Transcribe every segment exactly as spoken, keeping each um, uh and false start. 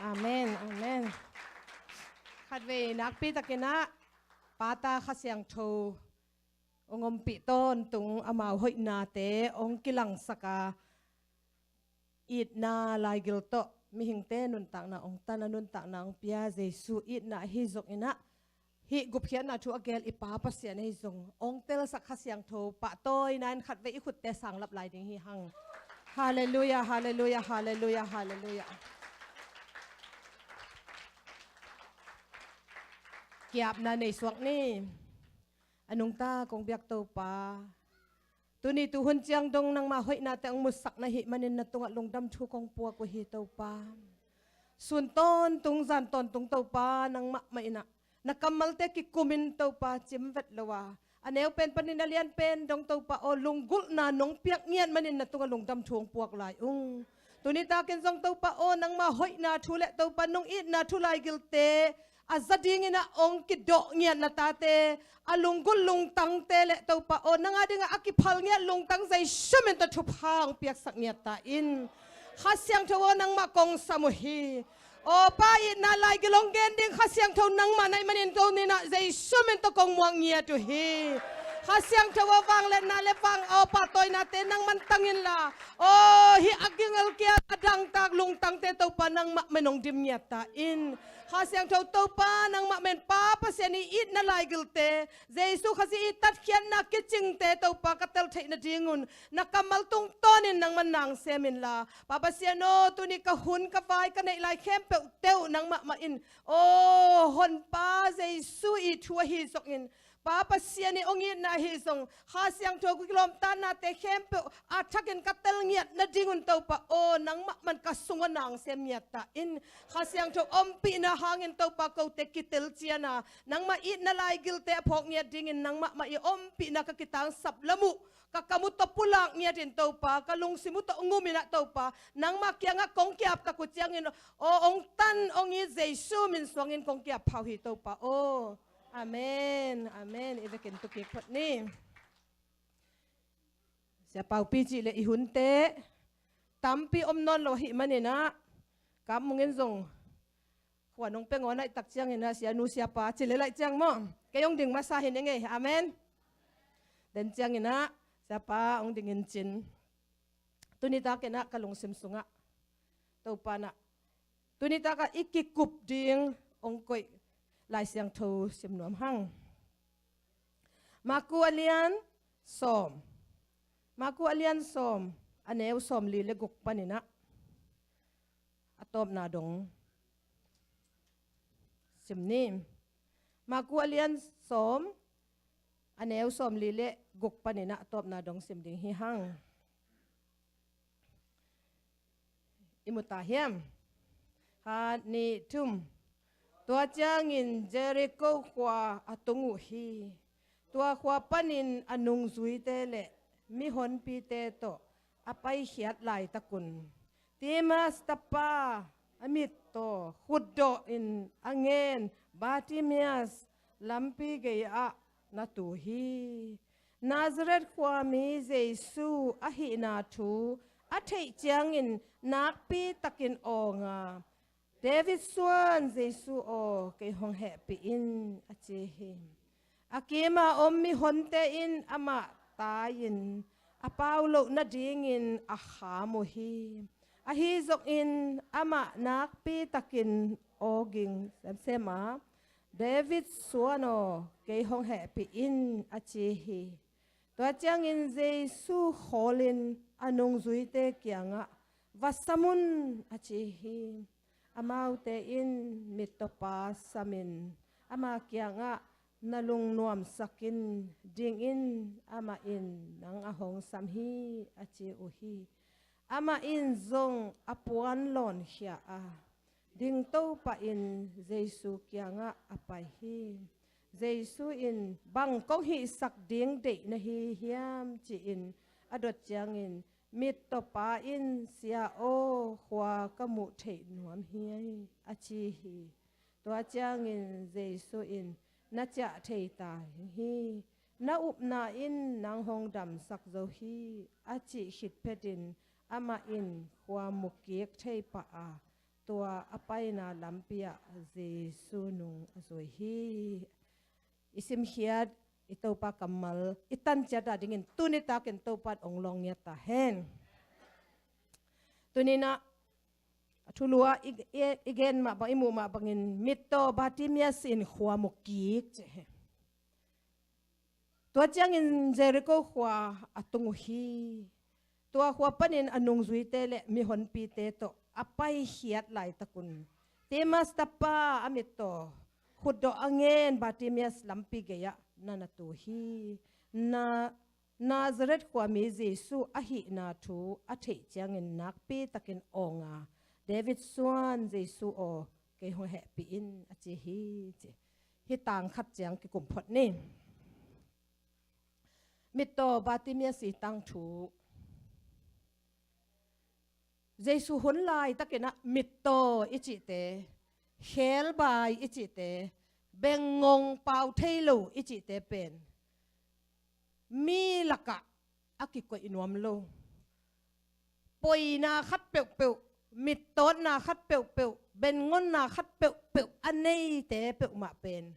Amen, amen. Khatvei nakpi takin ah Pa, Ta, Kha Siangtho hong ompih tawntung, amau hoihnate hong kilangsak a, itna laigil tawh mihingte nuntakna hong tan, a nuntakna hong pia Jesu itna ahi zongin ah, hih gupkhiatna thu a geel i Pa Pasian ahi zong hong telsak Kha Siangtho pahtawina in khatvei i khutte sanglap lai ding hi hang. Halleluiah, halleluiah, halleluiah, halleluiah. Kiapna nei suak ni. A nungta kong biak Topa, tuni tuhun ciang dong nangmah hoihnate hong musak na hih manin na tungah lungdam thu kong puak uh hi Topa. Sun tawntung zan tawntung Topa, nangmah mah in ah na kammalte kikumin Topa, cim vet lo a, a neu pen panin a lian pen dong Topa aw, lunggulhna nong piak ngiat manin na tungah lungdam thu hong puak lai ung. Tuni takin zong Topa aw, nangmah hoihna thu le Topa nong itna thu laigilte a za dingin ah hong kidawh ngiat na tate a lunggulh lungtangte le Topa aw, nang a dingah a kiphal ngiat lungtang Jesu min tawh thupha hong piaksak ngiat ta in. Kha Siangtho aw, nangmah kong sam uh hi. Aw Pa, itna laigil hong gen ding Kha Siangtho nangmah na hih manin tuni-in ah Jesu min tawh kong muak ngiat uh hi. Kha Siangtho aw, vangliatna le vang aw pahtawinate nangman tang inla, aw hih a gingel kia a dangtak lungtangte Topa, nangmah mah in hong dim ngiat ta in. Kha Siangtho Topa, nangmah mah in Pa Pasian i itna laigilte, Jesu Khazih i tatkhiatna kicingte Topa ka tel theih nadingun na kammal tungtawnin nangman na hong sem inla, Pa Pasian aw, tuni ka hun ka vai ka neih lai khempeuh teuh nangmah mah in, aw Honpa Jesu i thu ahi zongin, Pa Pasian i hong itna ahi zong, Kha Siangtho kilawmtatnate khempeuh a thakin ka tel ngiat nadingun Topa aw, nangmah mah in ka sungah na hong sem ngiat ta in. Kha Siangtho ompihna hangin Topa kote kitel cian a, nangmah itna laigilte a phawk ngiat dingin nangmah mah i ompihna ka kitangsap lam uh ka kam uh tawh pulak ngiatin Topa, ka lungsim uh tawh ngum in ah Topa, nangmah kiangah kong kiap tak uh ciangin aw, hong tan hong it Jesu min suangin kong kiap pha uh hi Topa aw. Amen, amen. I vekin tu kik phot ni. Sia Paupi cih leh i hunte tampi om nawn lo ahih manin ah, Kap Mung in zong khua nong pia ngawn ahih tak ciangin ah, sianu siapa ci leh laih ciang maw, kei hong ding masa hi ning ei. Amen. Den ciangin ah siapa hong ding in cin, tuni takin ah ka lungsim sungah Topa in ah tuni takah i kikup ding hong koih Lai Siangtho sim nuam hang. Maku a lian sawm, Maku a lian sawm, a neu sawmli le guk panin ah a tawpna dong sim ni. Maku a lian sawm, a neu sawmli le guk panin ah a tawpna dong sim ding hi hang. I mu ta hiam? Khat, nih, thum. Tua ciangin Jericho khua a tung uh hi. Tua khua panin a nungzuite le mihonpite tawh a paikhiat laitakun, Timaeus tapa a mittaw khutdawh in a ngen Bartimaeus lampi gei-ah na tu hi. Nazareth khuami Jesu ahihna thu a theih ciangin nakpi takin awng a, David suan Jesu aw, kei hong hehpih in, a ci hi. A kima om mihonte in amah tai-in a pau loh nadingin a kham uh hi. Ahi zongin amah nakpi takin aw ging semsem a, David suan aw, kei hong hehpih in, a ci hi. Tua ciangin Jesu khawlin a nungzuite kiangah, va sam un, a ci hi. Amaute in mittawpa samin ama kiangah, na lungnuamsak in, ding in, amah in nang a hong sam hi, a ci uh hi. Amah in zong a puan lawnkhia a, dingto pahin Jesu kiangah a pai hi. Jesu in, bang kong hihsak ding deih na hi hiam, ci-in a dot ciangin, mittawpa in, Sia aw, khua ka muh theih nuam hi, a ci hi. Tua ciangin Jesu in, na ciah thei ta hi, na upna in nang hong damsak zo hi, a cih khit phetin amah in khua mu kik thei pah a, tua a paina lampi ah Jesu nung a zui hi. I simkhiat i Topa kammal i tan ciat a dingin tuni takin Topa in ong lawng ngiat ta hen. Tuni-in ah a thulu ah i, i, i gen mah bang, i muh mah bangin mittaw Bartimaeus in khua mu kik ci hi. Tua ciangin Jericho khua a tung uh hi. Tua khua panin a nungzuite le mihonpite tawh a paikhiat laitakun Timaeus tapa a mittaw khutdawh a ngen Bartimaeus lampi gei-ah na na tu hi. Na, Nazareth khuami Jesu ahihna thu a theih ciangin nakpitakin awng a, David suan Jesu aw, kei hong hehpih in, a ci hi, ci. Hih tang khat ciang kikum phot ni. Mittaw Bartimaeus i tangthu. Jesu hun laitakin ah mittaw i cihte, khebai i cihte, bengngong pau thei lo i cihte pen mi lakah a kikoih nuam lo. Poina khat peuhpeuh, mittawtna khat peuhpeuh, bengngonna khat peuhpeuh a neite peuhmah pen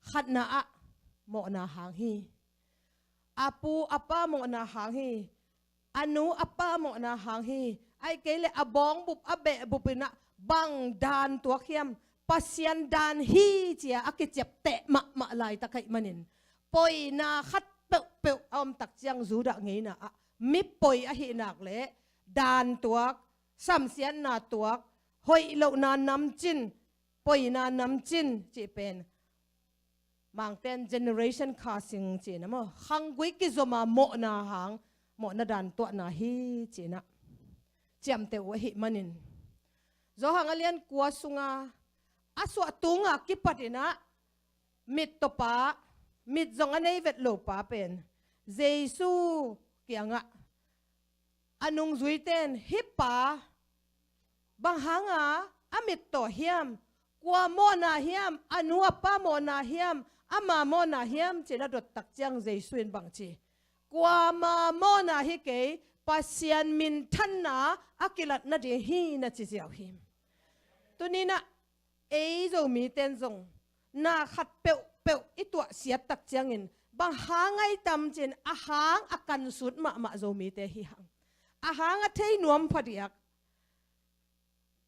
khatna ah mawhna hang hi. A pu a pa mawhna hang hi. A nu a pa mawhna hang hi. Ahih kei leh a bawngbup a behbup in ah bang dan tuak hiam, Pasian dan hi ci-a a kiciapteh mahmah laitak ahih manin, poina khat peuhpeuh a om tak ciang Judah ngeina ah mi poi ahih nak leh dan tuak, samsiatna tuak, hoih lohna namcin, poina namcin cih pen Mangte'n generation cursing ci-in ah maw, khanggui kizom a mawhna hang, mawhna dan tuahna hi ci-in ah ciamteh uh ahih manin, Johan a lian kua sunga a suah tunga kipatin ah mittaw pa, mit zong a nei vet lo pa pen Jesu kiangah a nungzuite'n, hih pa bang hanga a mittaw hiam, kua mawhna hiam, a nu a pa mawhna hiam, ama mawhna hiam ci-in a dot tak ciang Jesu in bang ci, kuama mawhna hi kei, Pasian minthanna a kilat nading hi, na ci ziau hi. Tuni-in ah ei Zomite'n zong na khat peuhpeuh i tuahsiat tak ciangin bang hang ai tam ci-in a hang a kansut mahmah Zomite hi hang. A hang a thei nuam phadiak,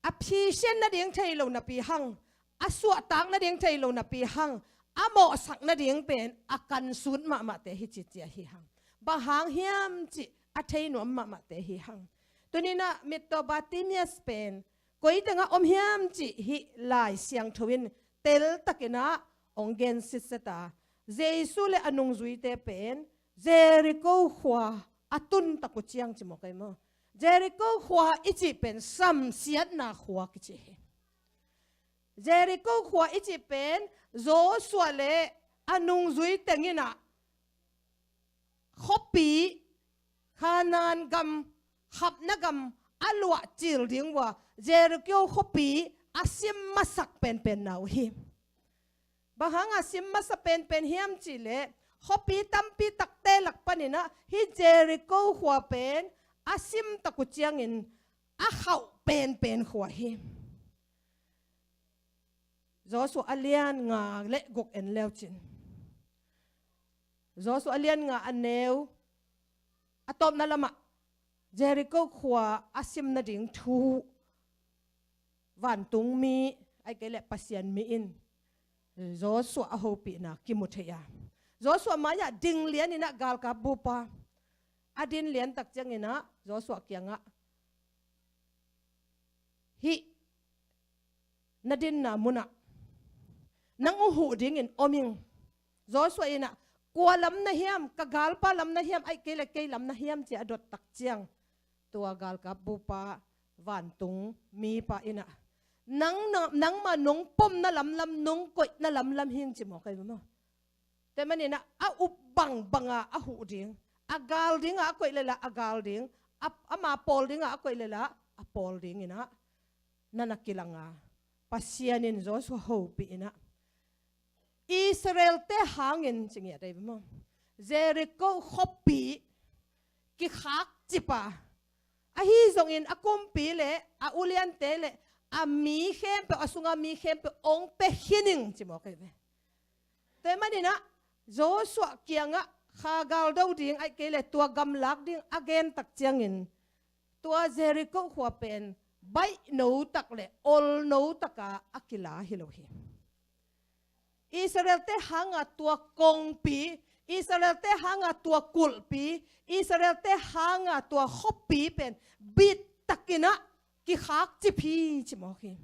a phisian nading thei lo napi hang, a suahtak nading thei lo napi hang, a mawhsak nading pen a kansut mahmahte hi ci, ci-a hi hang. Bang hang hiam cih a thei nuam mahmahte hi hang. Tuni-in ah mittaw Bartimaeus pen koi tengah om hiam cih hih Lai Siangtho in teltakin ah ong gen sitset a, Jesu le a nungzuite pen Jericho khua a tun tak uh ciang ci maw, kei maw. Jericho khua i cih pen samsiatna khua kici hi. Jericho khua i cih pen Joshua le a nungzui teng in ah khuapi, Kanaan gam, khapna gam a luah cil ding uh a, Jericho khuapi a sim masak penpenna uh hi. Bang hanga sim masa penpen hiam cih leh, khuapi tampi takte lak panin ah hih Jericho khua pen a sim tak uh ciangin a khauh penpen khua hi. Joshua a lian nga le guk en leucin, Joshua a lian nga a neu a tawpna lamah Jericho khua a sim nading thu vantungmi, ahih kei leh Pasian mi in Joshua a hopihna kimu thei a, Joshua mai-ah ding lian in ah galkap bupa a din lian tak ciangin ah Joshua kiangah, hih na dinna munah nang uh huh dingin om ing. Joshua in ah, kua lam na hiam, ka galpa lam na hiam, ahih kei leh kei lam na hiam, ci-a a dot tak ciang, tua galkap bupa, vantung mipa in ah, nang, nang, nangma nong pomna lamlam, nong koihna lamlam hi ing, ci maw, kei maw. Tua manin ah a up bangbanga a huh ding, a gal dinga a koih lehla a gal ding, a, ama pawl dinga a koih lehla a pawl ding in ah na na kilang a, Pasian in Joshua hopih in ah, Israelte hangin ci ngiat ei maw, Jericho khuapi kikhak cip a, ahi zongin a kumpi le a uliante le a mi khempeuh, a sunga mi khempeuh ong pia khin ing ci mawk ahi ve. Tua ahih manin ah Joshua kiangah kha galdo ding ahih kei leh tua gamlak ding a gen tak ciangin tua Jericho khua pen baihno tak le olno taka a kila hi lo hi. Israelte hanga tua kongpi, Israelte hanga tua kulhpi, Israelte hanga tua khuapi pen bit takin ah kikhak cip hi ci mawk hi.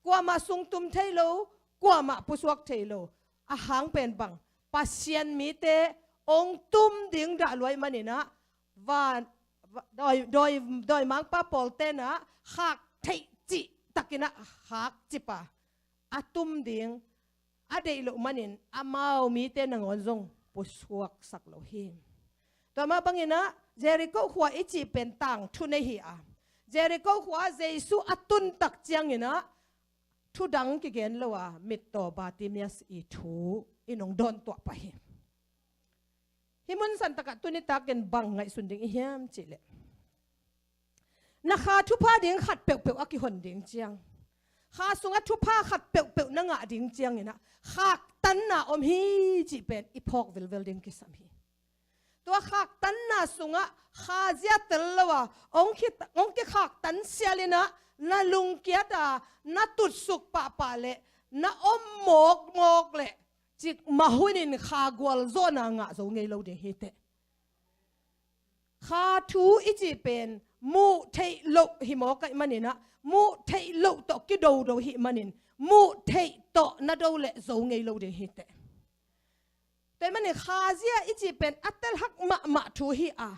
Kuamah sungtum thei lo, kuamah pusuak thei lo. A hang pen bang, Pasian mite ong tum ding dah lua ahih manin ah van, va-, dawi, dawi, dawimangpa pawlte'n ah khak theih cih takin ah khak cip a, a tum ding a deih loh manin amau mite nangawn zong pusuaksak lo hi. Tua mah bangin ah Jericho khua i cih pen tangthu nei hi a, Jericho khua Jesu a tun tak ciangin ah thu dang kigen lo a mittaw Bartimaeus i thu in ong dawn tuah pah hi. Hih mun san takah tuni takin bang ngaihsun ding i hiam cih leh, na kha thupha ding khat peuhpeuh a kihon ding ciang, kha sungah thupha khat peuhpeuh na ngah ding ciangin ah khaktanna om hi cih pen i phawk vilvel ding kisam hi. Tua khaktanna sungah kha zia tel lo a ong ki, ong kikhaktan sialin ah na lungkiat a, na tutsuk pahpah le na om mawkmawk le cikmah hunin kha gualzawhna ngah zo ngei lo ding hi teh. Kha thu i cih pen muh theih loh hi mawk ahih manin ah, muh theih loh tawh kidodo hi manin muh theih tawh na do leh zo ngei lo ding hi teh. Tua ahih manin kha zia i cih pen a telhak mahmah thu hi a,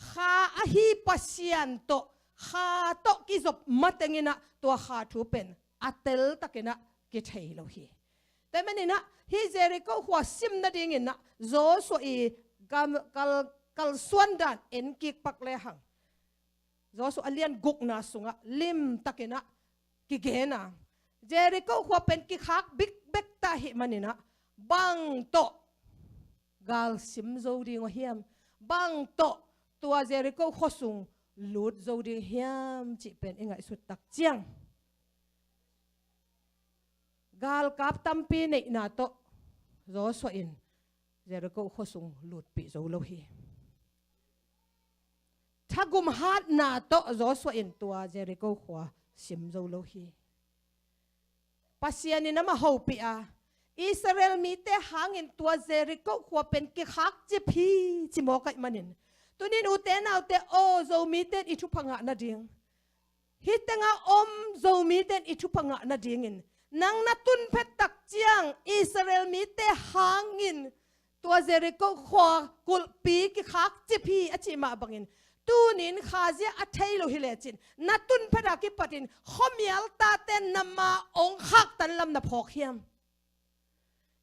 kha ahi Pasian tawh, kha tawh kizop matengin ah tua kha thu pen a tel takin ah kithei lo hi. Tua ahih manin ah hih Jericho khua sim nadingin ah Joshua i kal, kal, kalsuan dan en kik pak lehang, Joshua a lian gukna sungah lim takin ah kigen a, Jericho khua pen kikhak bikbek ta ahih manin ah bang tawh gal sim zo ding uh hiam, bang tawh tua Jericho khuasung lut zo ding hiam cih pen i ngaihsut tak ciang, galkap tampi neihna tawh Joshua in Jericho khuasung lutpih zo lo hi. Thagum hatna tawh Joshua in tua Jericho khua sim zo lo hi. Pasian in amah hopih a, Israel mite hangin tua Jericho khua pen kikhak cip hi ci mawk ahih manin, tunin ute naute aw, Zomite in i thupha ngah nading, hih tengah om Zomite in i thupha ngah nadingin, nang na tun phet tak ciang Israel mite hangin tua Jericho khua kulhpi kikhak cip hi a cih mah bangin, tunin kha zia a thei lo hi lecin na tun phet a kipatin khuamial tate na ma ong khaktan lam na phawk hiam?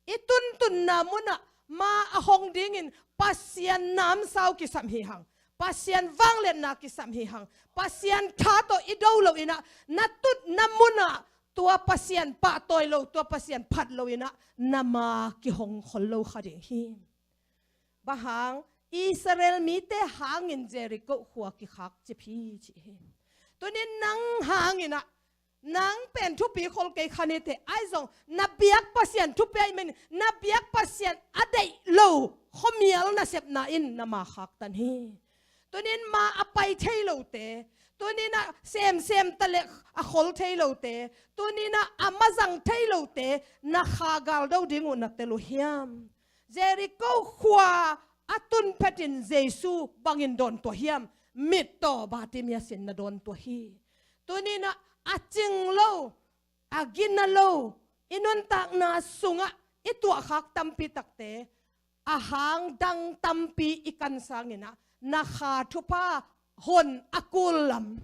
I tuntunna munah ma a hong dingin Pasian namsau kisam hi hang, Pasian vangliatna kisam hi hang, Pasian tha tawh i do loin ah na tutna munah tua Pasian pahtawi lo, tua Pasian phat loin ah na ma kihong khol lo kha ding hi. Bang hang? Israel mite hangin Jericho khua kikhak cip hi ci hi. Tunin nang hangin ah, nang pen thupi khol kei kha ni teh, ahi zong na biak Pasian thupi ahih manin, na biak Pasian a deih lo khuamial nasepna in na ma khaktan hi. Tunin ma a pai thei lote, tunin ah semsem ta leh a khol thei lote, tunin ah a mazang thei lote, na kha galdo ding uh na tel uh hiam? Jericho khua a tun phetin Jesu bangin dawn tuah hiam? Mittaw Bartimaeus in na dawn tuah hi. Tunin ah a cing lo, a gina lo, i nuntakna sungah i tuahkhak tampi takte, a hang dang tampi i kan sangin ah, na kha thupha hon a kul lam,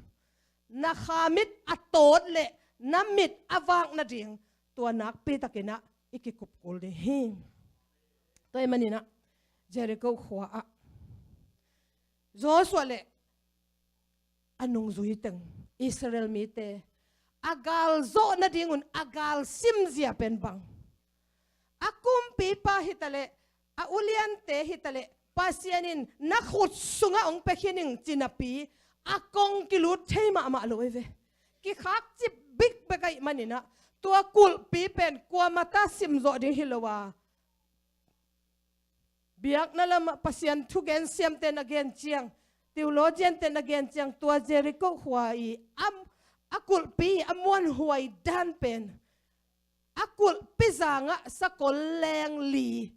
na kha mit a tawt le na mit a vak nading, tua nakpi takin ah i kikup kul ding hi. Tua ahih manin ah Jericho khua ah Joshua le a nungzui teng Israel mite a gal zawh nadingun a gal simzia pen bang? A kumpipa hi ta leh, a uliante hi ta leh, Pasian in na khut sungah hong pia khin ing ci napi, a kong kilut thei mahmah lo hi ve. Kikhak cip bikbek ahih manin ah, tua kulhpi pen kuamah ta simzawh ding hi lo a, biakna lamah Pasian thugen siamte na gen ciang, theologian-te na gen ciang, tua Jericho khua i a, a kulhpi a muanhuai dan pen a kulhpi zangah sakol leng li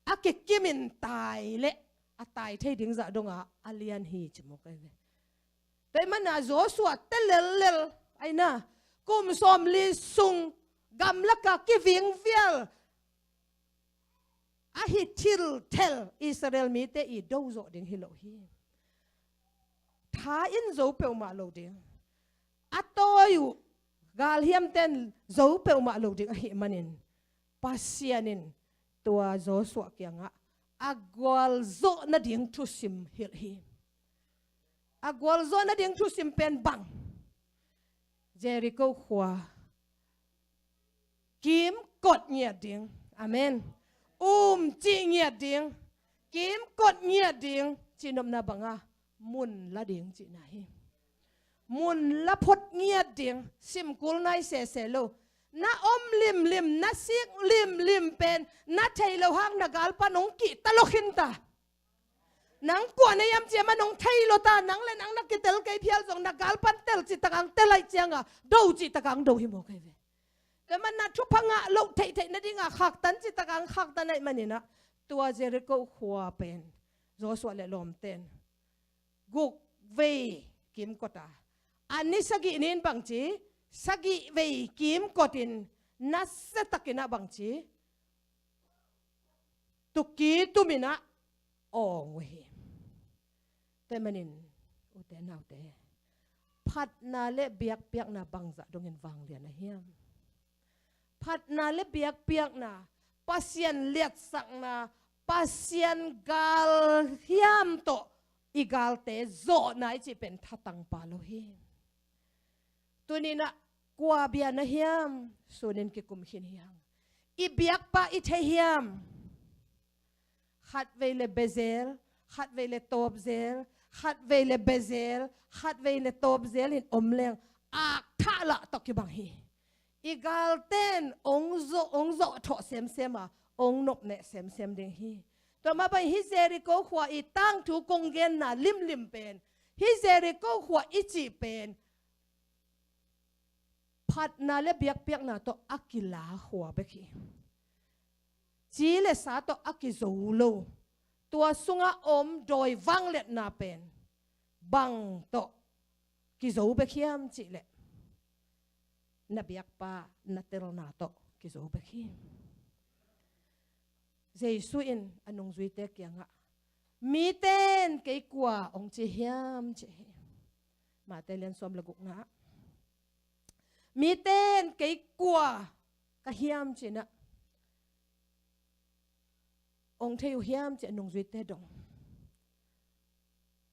a kikimin tai leh a tai thei ding zah dongah a lian hi ci mawk ahi ve. Tua ahih manin ah Joshua te lellel ahi na, kum sawmli sung gamlakah kivingvial a hi thilthel Israel mite i do zawh ding hi lo hi. Tha in zo peuhmah lo ding, a tawi uh galhiamten zo peuhmah lo ding ahih manin, Pasian in tua Joshua kiangah a gualzawh nading thusim hilh hi. A gualzawh nading thusim pen bang? Jericho khua kimkot ngiat ding. Amen. Umcih ngiat ding. Kimkot ngiat ding. Cihnopna bangah mun la ding cihna hi. Mun la phot ngiat ding. Simkul nai sese lo. Na om limlim, na sik limlim pen na thei lo hang na galpan hong kihta lo khin ta. Nang kua na hiam ci a man hong thei lo ta, nang le nang na kitel kei phial zong na galpan tel cih tak ang tel ahih ciangah do cih tak ang do hi mawk ahi ve. Tua ahih manin ah thupha ngah loh theihtheih nadingah khaktan cih tak ang khaktan ahih manin ah, tua Jericho khua pen Joshua le lawmten guk vei kimkot a, a ni sagih ni-in bangci, sagih vei kimkotin nasiatakin ah bangci, tuki tumin ah awng uh hi. Tua ahih manin, ute naute, phatna le biakpiakna bangzah dongin vanglian a hiam? Phatna le biakpiakna, Pasian liatsakna, Pasian galhiam tawh i galte zawhna i cih pen thatang pah lo hi. Tuni-in ah kua bia na hiam? Sunin kikum khin hi hang. I biakpa i thei hiam? Khatvei le bezel, khatvei le tawpzel, khatvei le bezel, khatvei le tawpzel in om leng, akthah lah tawh kibang hi. I galten hong zawh, hong zawh thawh semsem a, hong nopneh semsem ding hi. Tua mah bang hih Jericho khua i tangthu kong genna limlim pen, hih Jericho khua i cih pen phatna le biakpiakna tawh a kila khua bek hi. Ci le sa tawh a kizo lo. Tua sungah om dawi vangliatna pen bang tawh kizo bek hiam cih leh, na biakpa na telna tawh kizo bek hi. Jesu in a nungzuite kiangah, miten kei kua hong ci hiam ci hi. Mate lian sawm le gukna ah, miten kei kua ka hiam ci-in ah hong thei uh hiam ci a nungzuite dong.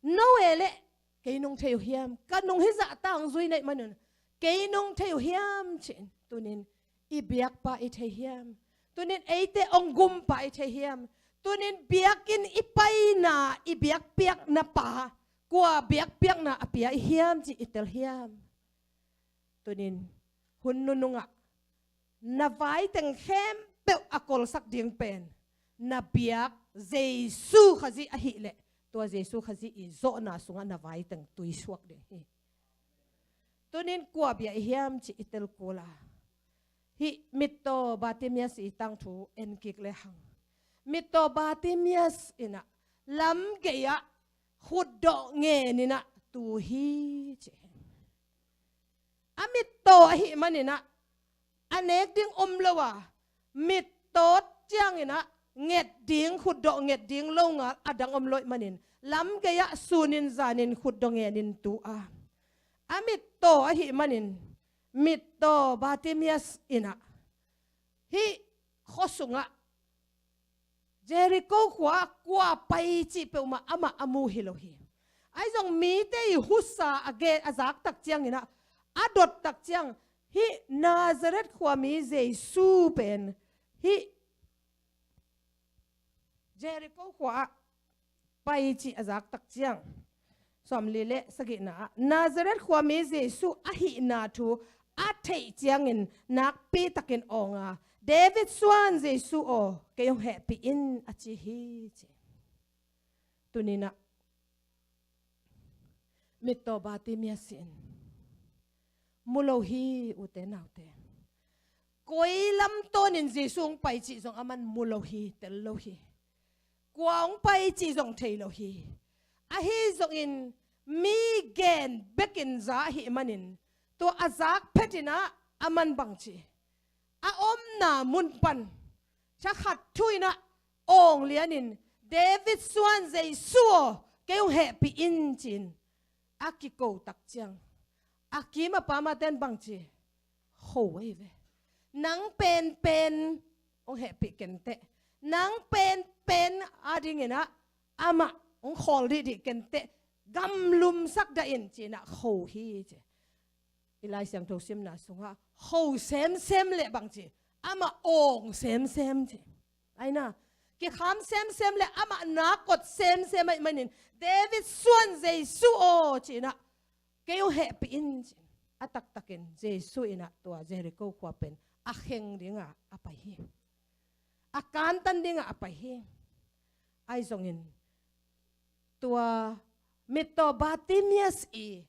No e leh kei nong thei uh hiam? Ka nung hizah ta hong zui na hih manun kei nong thei uh hiam ci-in, tunin i biakpa i thei hiam? Tunin eite hong gumpa i thei hiam? Tunin biakinn i paina, i biakpiakna pa kua biakpiakna a pia i hiam cih i tel hiam? Tunin hun nunungah na vaiteng khempeuh a kolsak ding pen na biak Jesu Khazih ahih leh, tua Jesu Khazih i zawhna sungah na vaiteng tuisuak ding hi. Tunin kua bia i hiam cih i tel kul a, hih mittaw Bartimaeus i tangthu en kik lehang, mittaw Bartimaeus in ah lam gei-ah khutdawh ngenin ah tu hi ci hi. A mittaw ahih manin ah a nek ding om lo a, mittaw ciangin ah nget ding, khutdawh nget ding lo ngal a dang om lo ahih manin lam gei-ah sunin zanin khutdawh ngenin tu a, a mittaw ahih manin mittaw Bartimaeus in ah hih khua sungah Jericho khua ah kua pai cih peuhmah amah a mu hi lo hi. Ahi zong mite i husa a gen a zak tak ciangin ah, a dot tak ciang, hih Nazareth khuami Jesu pen hih Jericho khua ah pai cih a zak tak ciang, sawmli le sagihna ah Nazareth khuami Jesu ahihna thu a theih ciangin nakpi takin awng a, "David suan Jesu aw, kei hong hehpih in," a ci hi, ci. Tuninah mittaw Bartimaeus in mu lo hi, ute naute. Koi lam tawnin Jesu hong pai cih zong aman mu lo hi, tel lo hi. Kua hong pai cih zong thei lo hi. Ahi zongin mi gen bekin za ahih manin, tua a zak phetinah aman bangci, a omna mun pan thakhat thu inah awng lianin, "David suan Jesu aw, kei hong hehpih in," ci-in a kiko tak ciang, a kim a pam a ten bangci, kho ahi ve. "Nang penpen hong hehpih kenteh, nang penpen adinginah amah hong khawl dihdih kenteh, gamlumsak dah in," ci-inah kho hi, ci. I Lai Siangtho simna sungah kho semsem le bangci, amah awng semsem, ci. Aina, kikham semsem le amah nak kot semsem ahih manin, "David suan Jesu aw," ci-inah, "kei hong hehpih in," ci-in a taktakin Jesu inah tua Jericho khua pen a kheng dinga a pai hi. A kantan dinga a pai hi. Ahi zongin tua mittaw Bartimaeus i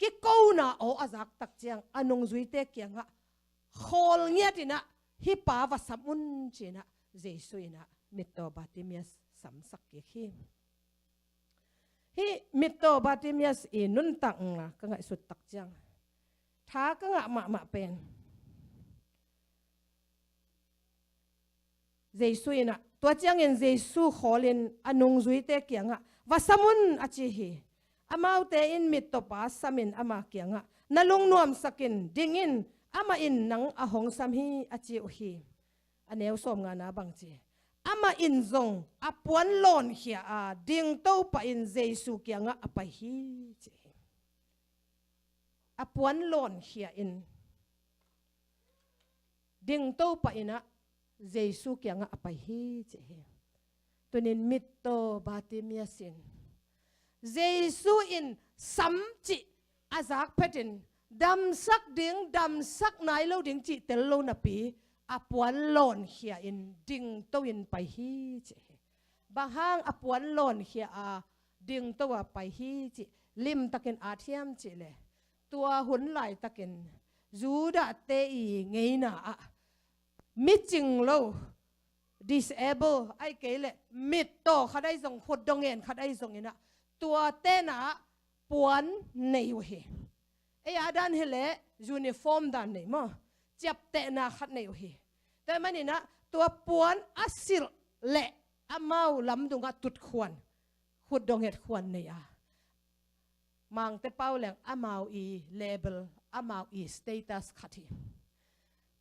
kikona aw a zak tak ciang a nungzuite kiangah khawl ngiatinah, "Hih pa va sam un," ci-inah Jesu inah mittaw Bartimaeus samsak kik hi. Hih mittaw Bartimaeus i nuntakna ka ngaihsut tak ciang, tha ka ngah mahmah pen, Jesu inah, tua ciangin Jesu khawlin a nungzuite kiangah, "Va sam un," a ci hi. Amaute in mittawpa samin ama kiangah, "Na lungnuamsak in, ding in, amah in nang a hong sam hi," a ci uh hi. A neu sawmngana bangci, "Amah in zong a puan lawnkhia a dingto pah in Jesu kiangah a pai hi," ci hi. A puan lawnkhia in dingto pah inah Jesu kiangah a pai hi, ci hi. Tunin mittaw Bartimaeus in Jesu in sam cih a zak phetin, damsak ding, damsak nai lo ding cih tel lo napi, a puan lawnkhia in dingto in pai hi, ci hi. Bang hang a puan lawnkhia a dingto a pai hi cih limtakin at hiam cih leh, tua hun laitakin Judah-te i ngeina ah micing lo, disable, ahih kei leh mittaw khat ahi zong, khutdawh ngen khat ahi zong inah, tua tenah puan nei uh hi. Ei a dan hileh uniform dan nei maw, ciaptehna khat nei uh hi. Tua ahih maninah tua puan a silh leh amau lamdungah tutkhuan, khutdawh nget khuan nei a, Mangte pau leng amau i level, amau i status khat hi.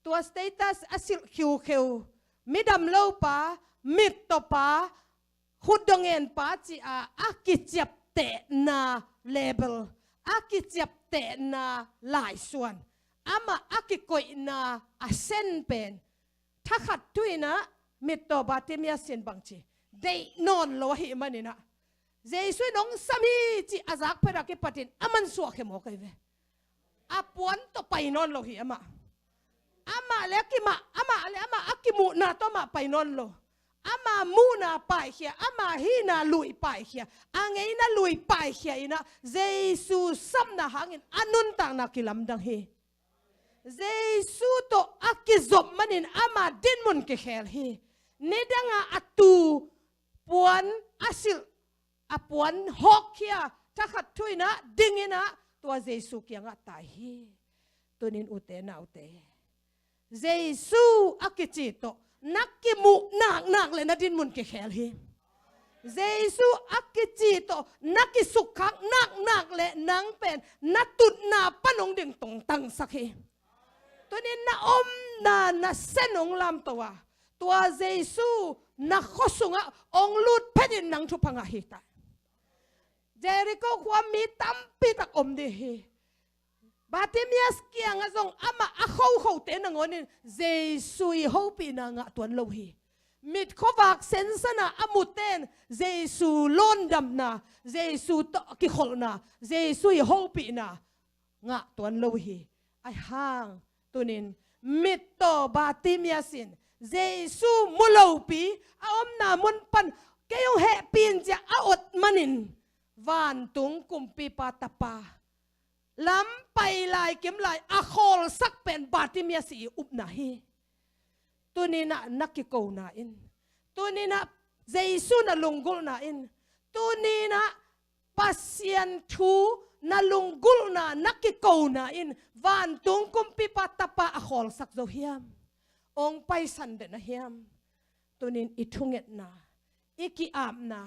Tua status a silh khiukheu, midam lopa, mittawpa, khutdawh ngenpa ci-a a kiciaptehna level, a kiciaptehna laisuan, amah a kikoihna a sen pen, thakhat thu inah mittaw Bartimaeus in bangci, deih nawn lo ahih maninah, Jesu in hong sam hi cih a zak phet a kipatin aman suahkhia mawk ahi ve. A puan tawh pai nawn lo hi amah. Amah le a kimah, amah le amah a kimuhna tawh amah pai nawn lo. Ama muhna paikhia, ama hihna lui paikhia, a ngeina lui paikhia inah Jesu samna hangin a nuntakna kilamdang hi. Jesu tawh a kizop manin ama dinmun kikhel hi. Nidanga a tu puan a silh, a puan hawkkhia, thakhat thu inah ding inah tua Jesu kiangah tai hi. Tunin ute naute, Jesu a kici tawh na kimuh naknak le na dinmun kikhel hi. Jesu a kici tawh na kisukkhak naknak le nang pen na tutna pan hong ding tongtangsak hi. Tunin na omna na sen hong lamto a, tua Jesu na khua sungah hong lut phetin nang thupha ngah hi ta. Jericho khua mi tampi tak om ding hi. Bartimaeus kiangah zong amah a khokhote nangawnin Jesu i hopihna ngah tuan lo hi. Mit khuavak sensana a muten Jesu lawndamna, Jesu tawh kikholhna, Jesu i hopihna ngah tuan lo hi. Ahi hang tunin mittaw Bartimaeus in Jesu mu lopi a omna mun pan kei hong hehpih in ci-a a ot manin vantung kumpipa tapa lam pai lai kim lai a khawlsak pen Bartimaeus i upna hi. Tuninah na kikona in, tuninah Jesu na lunggulhna in, tuninah Pasian thu na lunggulhna na kikona in vantung kumpipa tapa a khawlsak zo hiam? Ong paisan den a hiam? Tunin i thungetna, i ki-apna,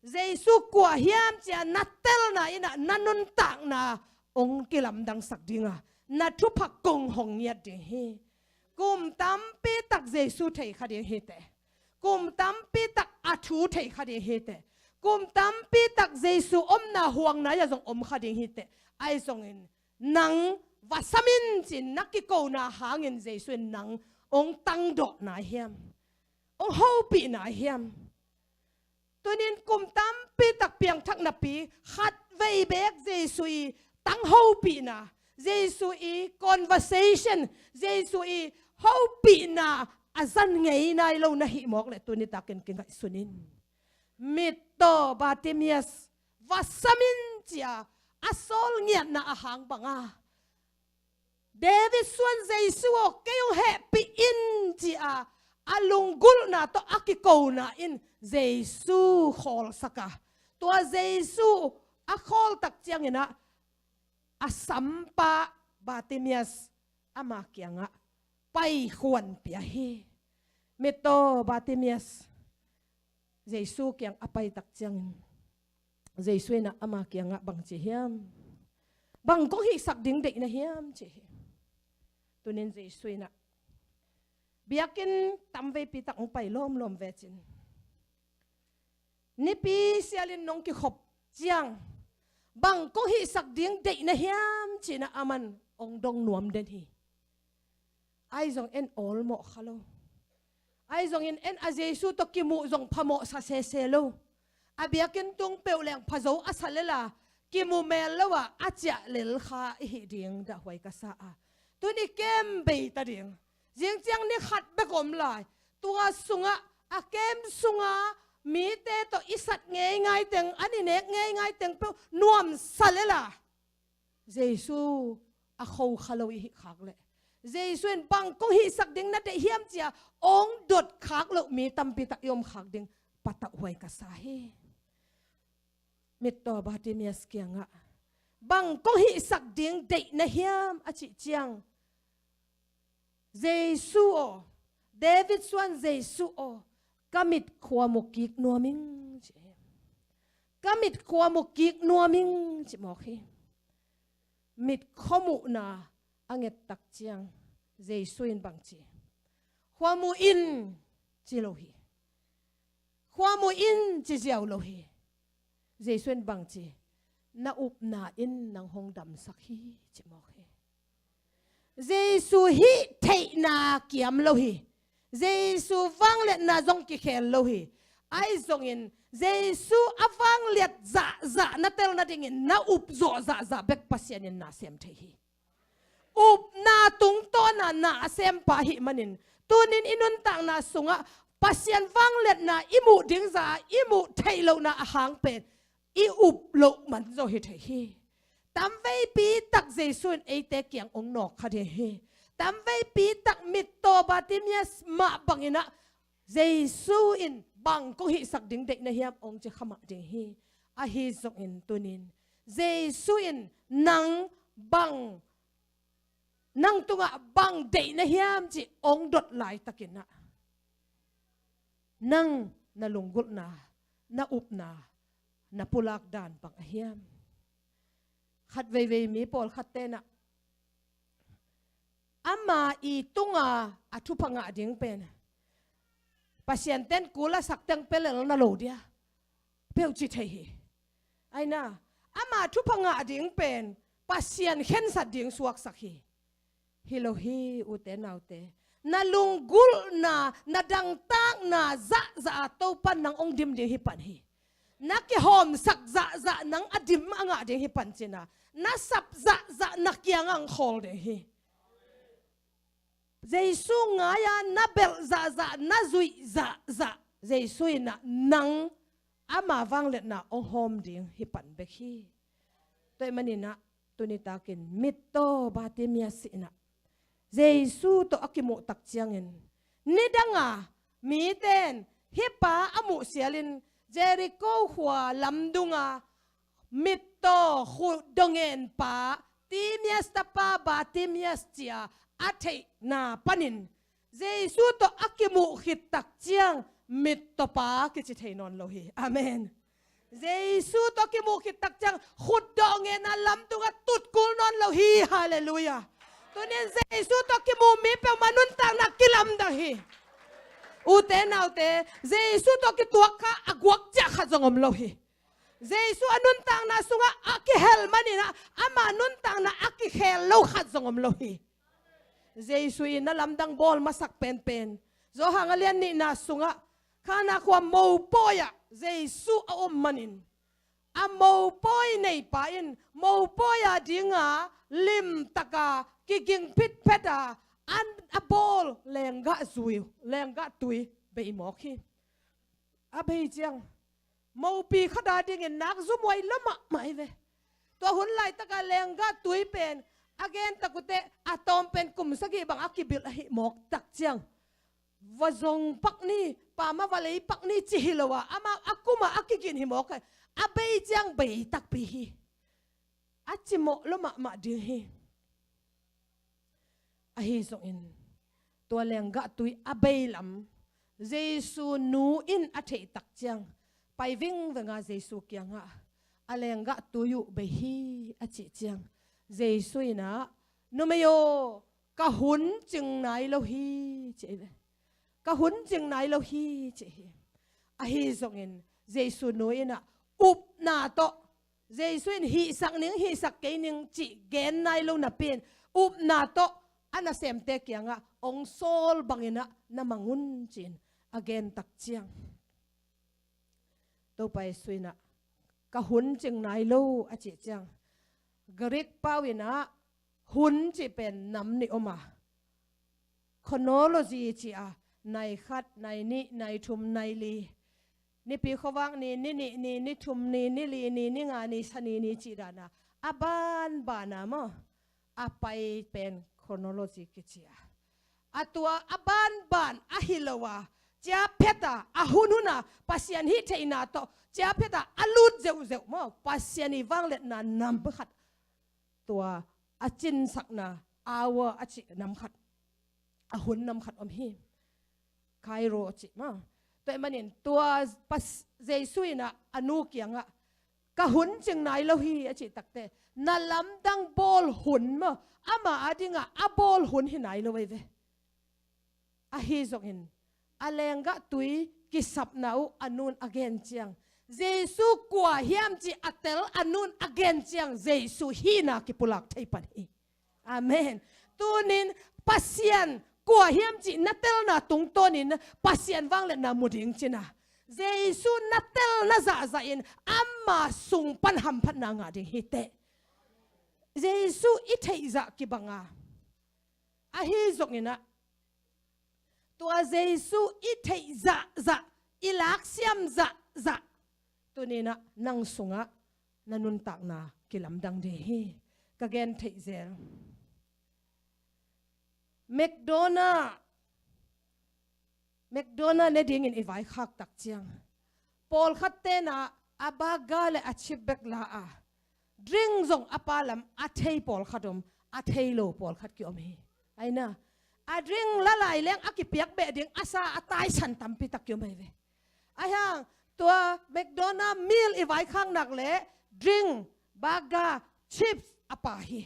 Jesu kua hiam ci-a na telna innah na nuntakna ong kilamdangsak dinga na thupha kong hong ngiat ding hi. Kum tampi tak Jesu thei kha ding hi teh. Kum tampi tak a thu thei kha ding hi teh. Kum tampi tak Jesu omna huangna-ah zong om kha ding hi teh. Ahi zongin nang va sam in ci-in na kikona hangin Jesu in nang ong tangdawhna hiam? Ong hopihna hiam? Tunin kum tampi tak piangthak napi khat vei beek Jesu i tang hopihna, Jesu i conversation, Jesu i hopihna a zan ngei nai lo na hih mawk leh tuni takin kingaihsun in. Mittaw Bartimaeus va sam in ci-a a sawl ngiatna a hang banga David suan Jesu aw, kei hong hehpih in ci-a a lunggulhna tawh a kikona in Jesu khawlsak a, tua Jesu a khawl tak cianginah a sampa Bartimaeus ama kiangah paikhuan pia hi. Mittaw Bartimaeus Jesu kiang a pai tak ciangin Jesu inah ama kiangah bang ci hiam? Bang kong hihsak ding deih na hiam ci hi. Tunin Jesu inah biakinn tamveipi tak hong pai lawmlawm vecin nipi sialin nong kikhop ciang bang kong hihsak ding deih na hiam ci-inah aman hong dong nuam den hi. Ahi zong en awlmawh kha lo. Ahi zongin en a Jesu tawh kimuh zong phamawh sa sese lo. A biakinn tung peuh leng phazo a sa lela kimu mel lo-a a ciah lel kha i hih ding dahhuai ka sa a. Tuni kem bei ta ding. Zing ciang ni khat bek om lai. Tua sungah a kem sunga mite tawh i sat ngeingai teng, an i nek ngeingai teng peuh nuamsa lela Jesu a kho kha lo i hih khak leh, Jesu in bang kong hihsak ding na deih hiam ci-a ong dot khak loh mi tampi tak i om khak ding patauhhuai ka sa hi. Mittaw Bartimaeus kiangah bang kong hihsak ding deih na hiam a cih ciang, Jesu aw, David suan Jesu aw, ka mitkhua mu kik nuam ing ci hi. Ka mitkhua mu kik nuam ing ci mawk hi. Mitkhua muhna a nget tak ciang Jesu in bang ci? Khua mu in ci lo hi. Khua mu in ci ziau lo hi. Jesu in bang ci? Na upna in nang hong damsak hi ci mawk hi. Jesu hih theihna kiam lo hi. Jesu vangliatna zong kikhel lo hi. Ahi zongin Jesu a vangliat zahzah na tel nadingin na upzawh zahzah bek Pasian in na sem thei hi. Upna tungtawna na a sempa ahih manin tunin i nuntakna sungah Pasian vangliatna i muh ding zah i muh theih lohna a hang pen i up loh man zaw hi thei hi. Tamveipi tak Jesu in eite kiang ong nawk kha ding hi. Tamveipi tak mittaw Bartimaeus mah banginah Jesu in bang kong hihsak ding deih na hiam ong ci kha mah ding hi. Ahi zongin tunin Jesu in nang bang, nang tungah bang deih na hiam ci ong dot laitakinah nang na lunggulhna, na upna, na pulak dan bang a hiam? Khat veivei mi pawlkhat tenah ama i tunga a thupha ngah ding pen Pasian ten kul a sak teng pelel na lo dia peuh ci thei hi. Aina ama thupha ngah ding pen Pasian khensat ding suaksak hi. Hi lo hi ute naute. Na lunggulhna, na dangtakna zahzah a Topan nang ong dim ding hi pan hi. Na kihawmsak zahzah nang a dim a ngah ding hi pan cina, na sap zahzah na kiangah ong khawl ding hi. Jesu ngai-a na belh zahzah, na zuih zahzah, Jesu in ah nang ama vangliatna hong hawm ding hi pan bek hi. Tua ahih manin ah tuni takin mittaw Bartimaeus in ah Jesu tawh a kimuh tak ciangin, nidanga mite in hih pa a muh sialin Jericho khua lamdunga mittaw, khut dawng ngen pa, Timaeus tapa Bartimaeus ci-a a theihna panin Jesu tawh a kimuh khit tak ciang mittawpa kici thei nawn lo hi. Amen. Jesu tawh a kimuh khit tak ciang khut dawng ngen a lamdunga tut kul nawn lo hi. Halleluiah. Tunin Jesu tawh a kimuh mi peuhmah nuntakna kilamdang hi. Ute naute, Jesu tawh a kituak kha a guak ciah khat zong om lo hi. Jesu a nuntakna sungah a kihel manin ah ama nuntakna a kikhel lo khat zong om lo hi. Jesu in na lamdang bawl masak penpen, Johan a lian nihna sungah Kana khua mopawi-ah Jesu a om manin, a mopawi neipa in mopawi a dinga limtaka kiging phitphet a, an a bawl lenggah zui, lenggah tui bei mawk hi. A bei ciang mopi khat a dingin nak zumuai lua mahmah hi ve. Tua hun laitaka lenggah tui pen a gen tak uh teh a tawm pen kum sagih bang a kibilh ahi mawk tak ciang, va zong pak ni, pama va lei pak ni ci hi lo a, amah a kumah a kigin hi mawk a, a bei ciang bei takpi hi. A cimawh lua mahmah ding hi. Ahi zongin tua lenggah tui a bei lam Jesu nu in a theih tak ciang, pai vingvenga Jesu kiangah a lenggah tui uh bei hi a cih ciang, Jesu in ah, numei aw, ka hun cing nai lo hi, ci hi ve. Ka hun cing nai lo hi, ci hi. Ahi zongin Jesu nu in ah upna tawh, Jesu in hihsak ning, hihsak kei ning cih gen nai lo napi-in upna tawh a nasemte kiangah hong sawl bangin ah na mang un ci-in a gen tak ciang, Topa Jesu in ah ka hun cing nai lo a cih ciang, Greek pau in ah hun cih pen nam nih om a, chronology ci a, nai khat, nai nih, nai thum, nai li, Nipi khuavak ni, ni nih ni, ni thum ni, ni li ni, ni nga ni, sani ni cih dana a banbana maw, a pai pen chronology kici a, a tua a banban ahi lo a, ciaphet a, a hunhun a Pasian hih theihna tawh ciaphet a a lut zeuhzeuh maw, Pasian i vangliatna nam khat, tua a cinsakna hour a cih nam khat, a hun nam khat om hi. Kairos a cih maw. Tua ahih manin tua Jesu in ah a nu kiangah ka hun cing nai lo hi a cih takteh, na lamdang bawl hun maw, ama a dingah a bawl hun hi nai lo ahi ve. Ahi zongin a lenggah tui kisapna uh a nun a gen ciang, Jesu kua hiam cih a tel a nun a gen ciang, Jesu hihna kipulak thei pan hi. Amen. Tunin Pasian kua hiam cih na telna tungtawnin Pasian vangliatna mu ding cina, Jesu na telna zahzahin ama sung pan hamphatna ngah ding hi teh. Jesu i theihzah kibanga, ahi zongin ah tua Jesu i theih zahzah, i laksiam zahzah, tuninah nang sungah na nuntakna kilamdang ding hi. Ka gen theih zel. McDonald, McDonald ne dingin i vaikhak tak ciang, pawlkhat tenah a burger le a chip bek la a, drink zong a pa lam a thei pawlkhat om, a thei lo pawlkhat kiom hi. Aina, a drink la lai leng a kipiak beh ding a sa a taisan tampi tak kiom ahi ve. Ahi hang tua McDonald meal i vaikhak nak le drink, burger, chips a pa hi.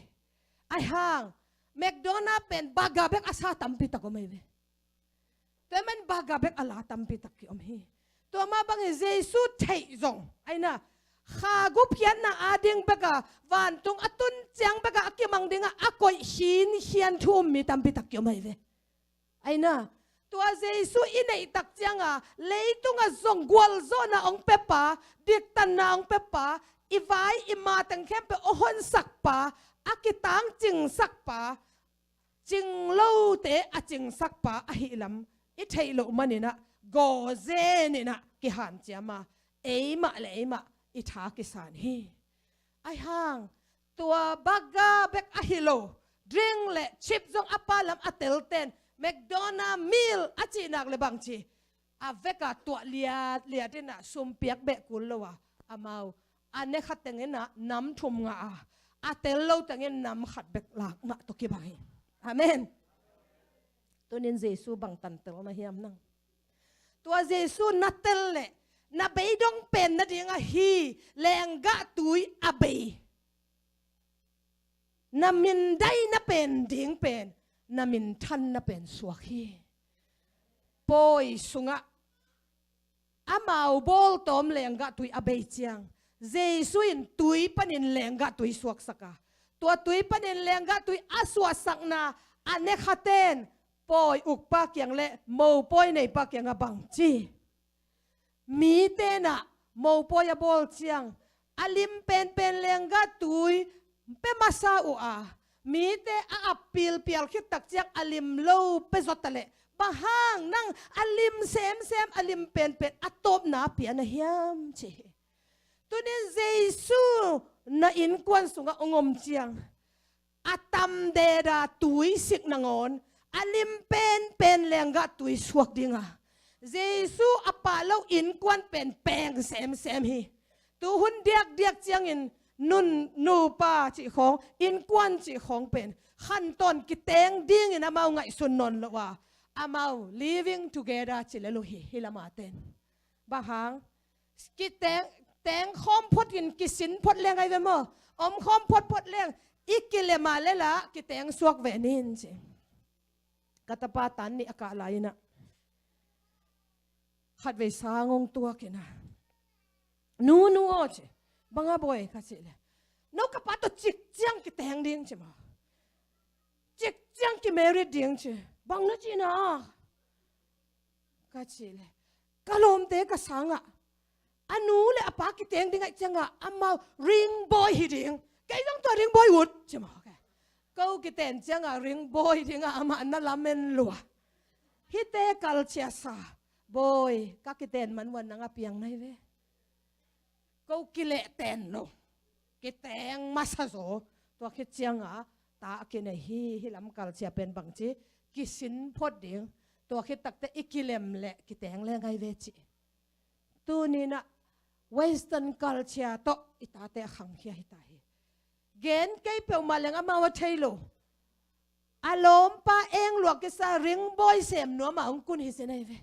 Ahi hang McDonald pen burger bek a sa tampi tak om ahi ve. Tua man burger bek a la tampi tak kiom hi. Tua mah bangin Jesu theih zong, aina, kha gupkhiatna ading beka vantung a tun ciang beka a kimang dinga a koih khinkhian thu um mi tampi tak kiom ahi ve. Aina, tua Jesu i neih tak cianga leitunga zong gualzawhna hong pepa, diktanna hong pepa, i vai i ma teng khempeuh a honsak pa, a kitangcingsak pa, cinglote a cingsakpa ahihlam i theih loh maninah gawzeninah kihanciama eimah le eimah i tha kisan hi. Aihang tua baga bek ahi lo, drink le chip zong a pa lam a telten McDonald meal a cihnak le bangci a veka tuah liatliat inah sumpiak beh kul lo a, amau a ne khat tenginah nam thum ngah a, a tel lo tengin nam khat bek lak ngah tawh kibang hi. Amen. Tunin Jesu bang tantel na hiam nang? Tua Jesu na tel le na beidong pen nading ahi lenggah tui a bei, na mindaina pen ding pen na minthanna pen suak hi. Pawi sungah amau bawltawm lenggah tui a bei ciang, Jesu in tui panin lenggah tui suaksak a, tua tui panin lenggah tui a suahsakna a ne khaten pawi ukpa kiang le mopawi neipa kiang a bangci, mite nah mopawi a bawl ciang a lim penpen lenggah tui pe masa uh a, mite a appil pial khit tak ciang a lim lo pe zawta leh, bang hang nang a lim semsem a lim penpen a tawpna pia na hiam ci hi. Tunin Jesu na innkuan sungah ong om ciang a tamdeda tui sik nangawn a lim penpen lenggah tui suak dinga Jesu a pah lo innkuan pen peng semsem hi. Tuhun diakdiak ciangin nun nupa cih khawng, innkuan cih khawng pen khantawn kiteng dingin amau ngaihsun nawn lo a, amau living together ci lel uh hi, hih lama ten. Bang hang? Kiteng, teng khawm phot in kisin phot leng ai ve maw? Om khawm phot phot leng i kilem a lela kiteng suak ve nin ci. Ka tapa tan nih a kah lai inah khatvei sang ong tuak inah, nu nu aw ci, bang a bawi ka cih le, no ka pa tawh cik ciang kiteng ding ci maw? Cik ciang kimarried ding ci, bang na cihna a? Ka cih le, ka lawmte ka sangah a nu le a pa kiteng ding aih ciangah amau ringbawi hi ding. Kei zong tua ringbawi ut ci maw? Ko kiten ciangah ringbawi dingah amah na lamen lua. Hihte kalcia sa bawi ka kiten man uan nang a piang nai ve. Ko kilehten lo, kiteng masa zaw, tua khit cianga ta a kinei hi. Hih lam kalcia pen bangci kisin phot ding, tua khit takte i kilem leh kiteng leng ai ve ci. Tuninah Western culture tawh i tate a khangkhia hita hi. Gen kei peuhmah leng amau a thei lo. A lawmpa eng luak kisa ringbawi sem nuamah hong kun hi sin ai ve.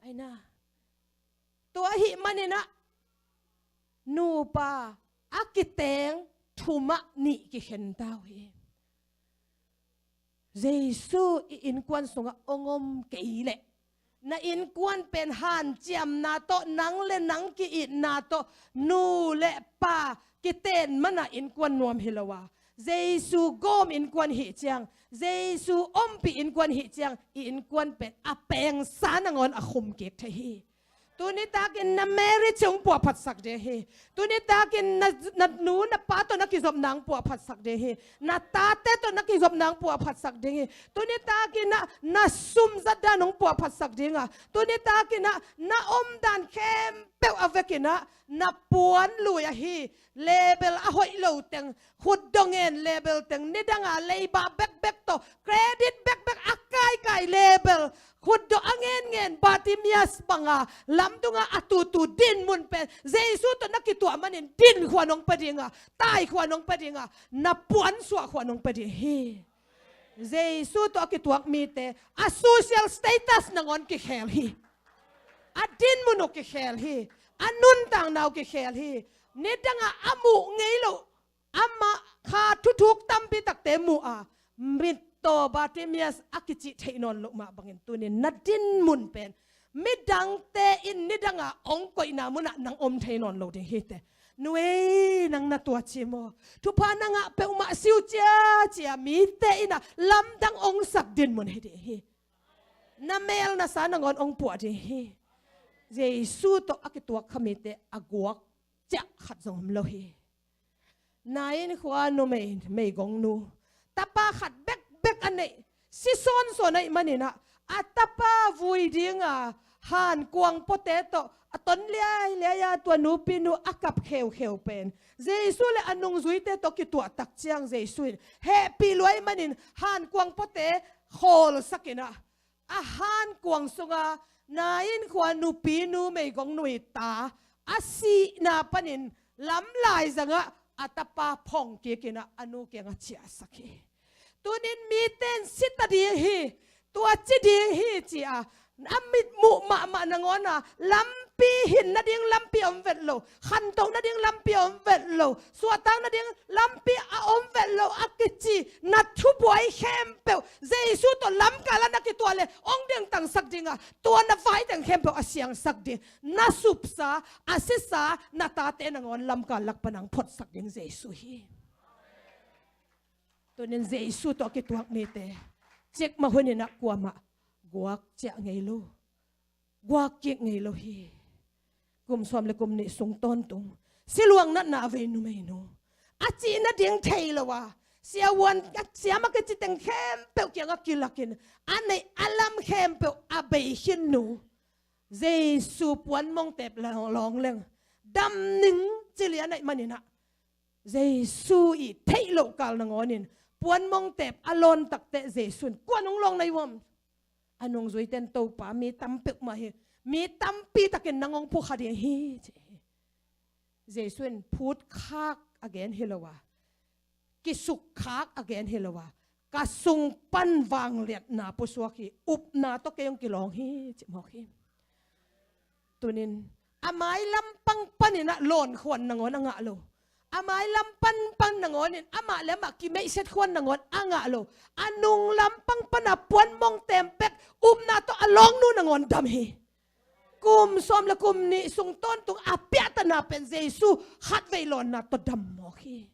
Aina. Tua ahih maninah nupa a kiteng thumah nih kikhenta uh hi. Jesu i innkuan sungah ong om kei leh na innkuan pen hanciamna tawh, nang le nang ki-itna tawh, nu le pa kiten mana innkuan nuam hi lo a, Jesu gawm innkuan hih ciang, Jesu ompih innkuan hih ciang, i innkuan pen a pengsa nangawn a khum kik thei hi. Tuni takin na marriage hong puahphatsak ding hi. Tuni takin na, na nu na pa tawh na kizopna hong puahphatsak ding hi. Na tate tawh na kizopna hong puahphatsak ding hi. Tuni takin na, na sum zatdan hong puahphatsak ding a, tuni takin na, na omdan khempeuh a vekin na puan lui ahi, level a hoih lo teng, khutdawh ngen level teng, nidanga leiba bekbek tawh, credit bekbek a kaikai level, khutdawh a ngenngen Bartimaeus banga lamdunga a tutu dinmun pen Jesu tawh na kituah manin din khua nong pe dinga, tai khua nong pe dinga, na puansuah khua nong pe ding hi. Jesu tawh a kituak mite a social status nangawn kikhel hi. A dinmun uh kikhel hi. A nuntakna uh kikhel hi. Nidanga a muh ngei lo, amah kha thuthuk tampi takte muh a, mittaw Bartimaeus a kicih theih nawn loh mah bangin tunin na dinmun pen midangte in nidanga ong koihna munah nang om thei nawn lo ding hi te. Nu ei, nang na tua ci maw? Thupha na ngah peuhmah siu cia cia mite inah lamdang ong sak dinmun hi ding hi. Na mel na sa nangawn ong puah ding hi. Jesu tawh a kituak kha mite a guak ciah khat zong om lo hi. Nain khua numei, meigongnu, tapa khat bek bek a neih, si sawnsawn ahih manin ah, a tapa vui dinga hankuang puate tawh a ton liailiai a tua nupinu a kap kheukheu pen Jesu le a nungzuite tawh kituah tak ciang Jesu in hehpih lua ahih manin hankuang puate khawlsak in ah, a hankuang sunga Nain khua nupinu meigong nuita a sihna panin lamlai zangah a tapa phongkik in ah a nu kiangah ciahsak hi. Tunin mite in si ta ding hi, tua ci ding hi ci-a a mitmuh mahmah nangawn a lampi hin nading lampi a om vet lo, khantoh nading lampi a om vet lo, suahtak nading lampi a om vet lo a kici na thubuai khempeuh Jesu tawh lamkal ah na kituah le hong dengtangsak ding a, tua na vaiteng khempeuh a siangsak ding, na supsa, a sisa na tate nangawn lamkal lak pan hong photsak ding Jesu hi. Tunin Jesu tawh a kituak mite cikmah hunin ah kuamah guak ciah ngei lo, guak kik ngei lo hi. Kum sawm le kum nih sung tawntung siluang natna a vei numeinu, a cih nading thei lo a, siavuan, siam a kici teng khempeuh kiangah kilakin a neih a lam khempeuh a bei khin nu, Jesu puanmong teep lawng leng dam ning ci lian ahih manin ah, Jesu i theih loh kal nangawnin puanmong teep a lawn takteh Jesu in, "Kua'n hong lawng na hi uh hiam?" A nungzuite in, "Topa, mi tam peuhmah hi, mi tampi takin nang hong phukha ding hi," ci hi. Jesu in, "Phutkhak a gen hi lo a, kisukkhak a gen hi lo a, ka sung pan vangliatna pusuak hi, upna tawh kei hong kilawng hi," ci mawk hi. Tunin a mailam pangpanin ah lawn khuan nangawn a ngah lo, a mailam pangpan nangawnin amah le amah kimeihset khuan nangawn a ngah lo, a nunglam pangpan a puanmong teep bek upna tawh a lawng nu nangawn dam hi. Kum sawm le kum nih sung tawntung a piahtana pen Jesu khatvei lawnna tawh dam mawk hi.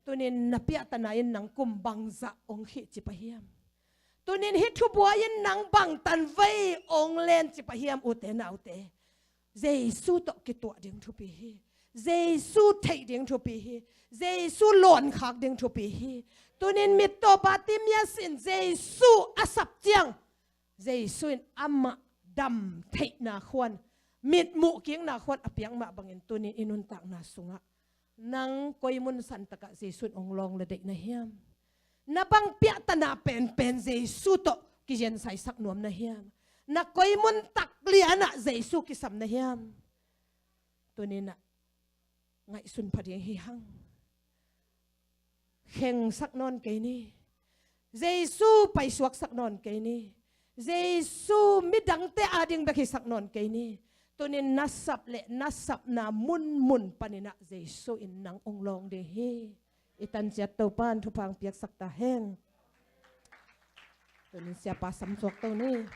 Tunin na piahtana in nang kum bangzah hong khih ci pah hiam? Tunin hih thubuai in nang bang tanvei hong len ci pah hiam, ute naute? Jesu tawh kituah ding thupi hi. Jesu theih ding thupi hi. Jesu lawnkhak ding thupi hi. Tunin mittaw Bartimaeus in Jesu a sap ciang, Jesu in amah dam theihna khuan, mitmuh kikna khuan a piak mah bangin tunin i nuntakna sungah nang koi mun santakah Jesu in hong lawng le deih na hiam? Na bang piahtana penpen Jesu tawh kizensaisak nuam na hiam? Na koi mun tak lianah Jesu kisam na hiam? Tuninah ngaihsun pha ding hi hang. Khengsak nawn kei ni. Jesu paisuaksak nawn kei ni. Jesu midangte ading bek hisak nawn kei ni. Tunin na sap le na sapna munmun paninah Jesu in nang hong lawng ding hi. I tanciat Topa in thupha hong piaksak ta hen. Tunin siapa samsuak to ni.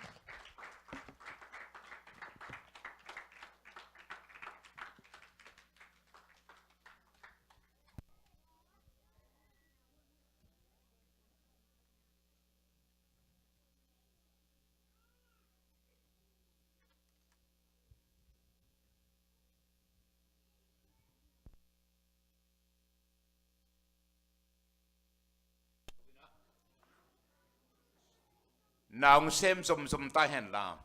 Na hong sem zomzom ta henla,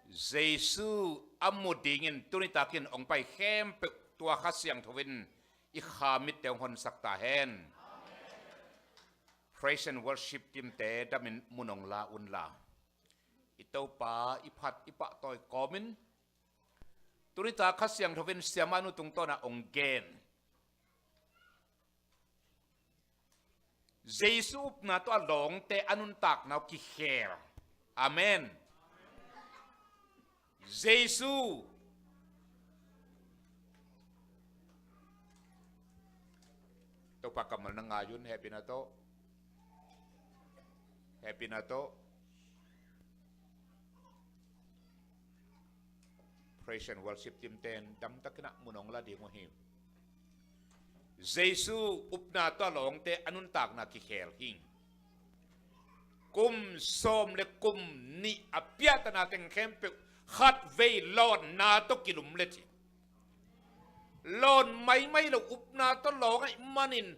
Jesu a mu dingin tunitakin hong pai khempeuh tua Kha Siangtho in i kha mitte hong honsak ta hen. Praise and worship team te damin mun hong la unla, i Topa i phat i pahtawi kawmin tunita Kha Siangtho in siamahnu tungtawnah hong gen Jesu upna tawh a lawngte a nuntakna uh kikhel. Amen. Jesu. Topa kammal na ngai un, hehpihna tawh. Hehpihna tawh. Praise and worship team ten damtakinah mun hong la ding uh hi. Jesu upna tawh a lawngte a nuntakna kikhel hi. Kum sawm le kum nih a piahtana teng khempeuh khatvei lawnna tawh kilum le ci. Lawn maimai lo upna tawh lawng ahih manin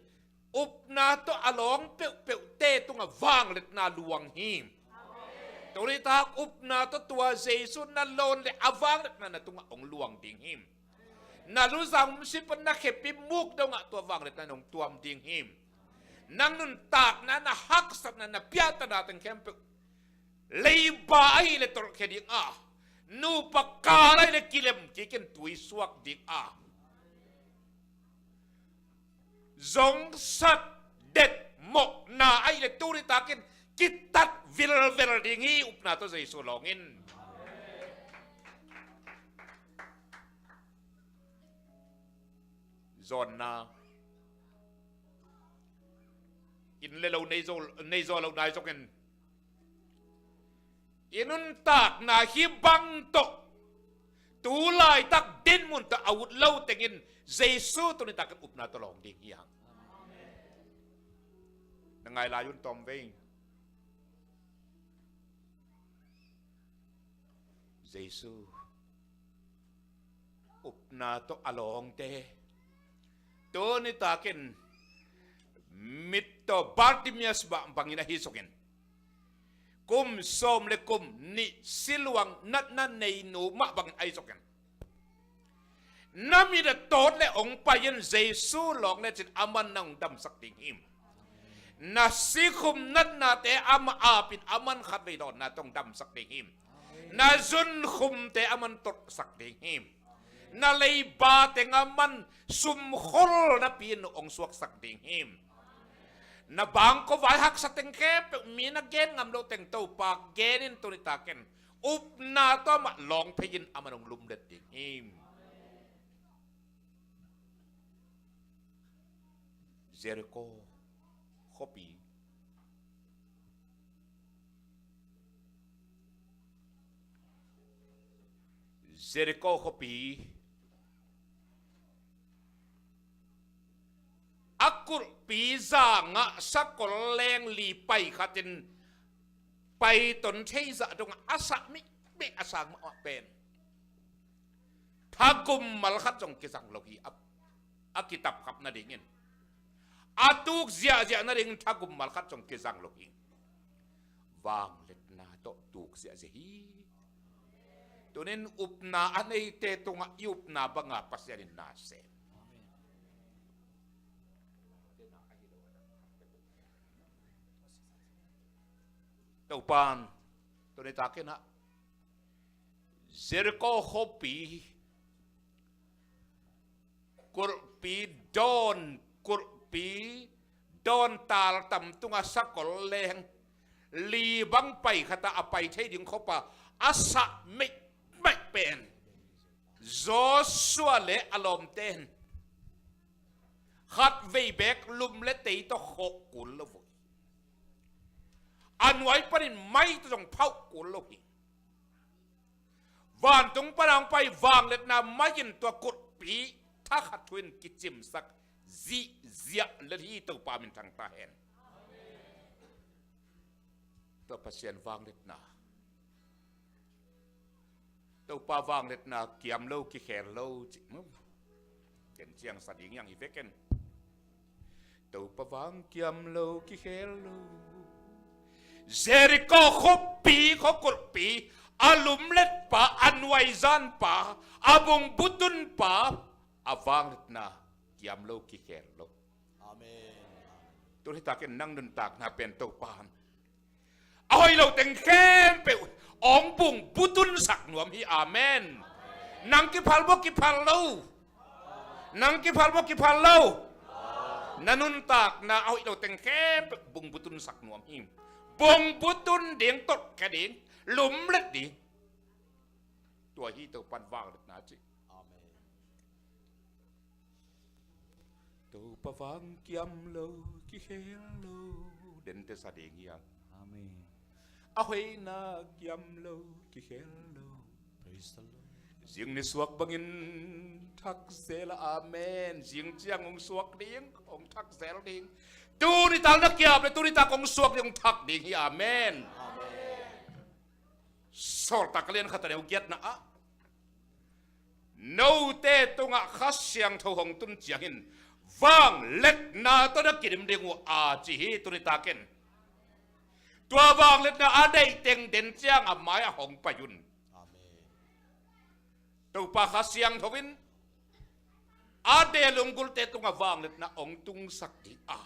Upna tawh a lawng peuhpeuhte tungah vangliatna luang hi. Tuni tak upna tawh tua Jesu na lawn le a vangliatna na tungah hong luang ding hi. Na luzang sipon na khepi muk dongah tua vangliatna na hong tuam ding hi. Nang nuntakna, na haksatna, na piatana teng khempeuh leiba ahih le tolhkhia ding a, nupa kal ahih le kilem kikin tui suak ding a, zongsat det mawhna ahih le tuni takin kitat vilvel ding hi, upna tawh Jesu lawngin. Zawnna. Inn le lo nei zaw, nei zaw lo nai zongin i nuntakna hih bang tawh tu laitak dinmun tawh a ut lo tengin Jesu tuni takin upna tawh lawng ding hi hang. Na ngai lai un tawm vei. Jesu upna tawh a lawngte tuni takin mittaw Bartimaeus mah bangin ahi sukin, kum sawm le kum nih siluang natna nei nu mah bangin ahi sukin, na mit a tawt le hong pai in Jesu lawng lecin aman na hong damsak ding hi. Na sikhum natnate amah apin aman khatvei dawnna tawh hong damsak ding hi. Na zunkhumte aman tolhsak ding hi. Na leiba teng aman sumkhol napi-in hong suaksak ding hi. Na bangkua vai haksa teng khempeuh, mi na gen ngam loh teng Topa genin tuni takin upna tawh amah lawng phei in aman hong lumlet ding hi. Jeriko khuapi. Jeriko khuapi a kulhpi zangah sakol leng li pai khatin paiton theizah dongah a sah mihmih a sang mahmah pen thagum mal khat zong kizang lo hi. A, a kitapkhap nadingin, a tuk ziahziah nadingin thagum mal khat zong kizang lo hi. Vangliatna tawh tuk ziahziah hi. Tunin upna a neite tungah i upna banga Pasian in na sem. Topan tuni takin ah Jeriko khuapi kulhpi dawn, kulhpi dawn taltam tungah sakol leng li bang pai khata a pai thei ding khuapa a sah meihmeih pen Joshua le a lawmte in khatvei beek lum le tei tawh khawh kul lo uh hi. A nuai panin mai tawh zong phauh kul lo uh hi. Vantung pana hong pai vangliatna mai-in tua kulhpi thakhat thu-in kicimsak zihziah lel hi. Topa minthang ta hen. Tua Pasian vangliatna, Topa vangliatna kiam lo kikhel lo cih mu. Ken ciang sa ding hiang hi veken. Topa vang kiam lo kikhel lo. Jeriko khuapi, khua kulhpi a lumlet pa, a nuaizan pa, a bungbutun pa, a vangliatna kiam lo kikhel lo. Amen. Tuni takin nang nuntakna pen Topan a hoih lo teng khempeuh hong bungbutun sak nuam hi. Amen. Nang kiphal maw, kiphal lo? Nang kiphal maw, kiphal lo? Na nuntakna a hoih lo teng khempeuh bungbutun sak nuam hi. Bungbutun ding, tolhkhia ding, lumlet ding. Tua hi Topan vangliatna cih. Amen. Topa vang kiam lo kikhel lo. Dente sa ding hiang. Amen. A hoihna kiam lo kikhel lo. Praise the Lord. Zing nisuak bangin thak zel a, amen. Zing ciang hong suak ding, hong thak zel ding. Tuni tak na kiam le tuni tak hong suak ding, hong thak ding hi. Amen. Amen. Sawltak lian khat a neu giatna ah, note tungah Kha Siangtho hong tun ciangin Vangliatna tawh na kidim ding uh a ci hi tuni takin. Tua vangliatna a deih teng den ciang a mai-ah hong pai un. Amen. Topa Kha Siangtho in a dei lunggulte tungah vangliatna hong tungsak ding a,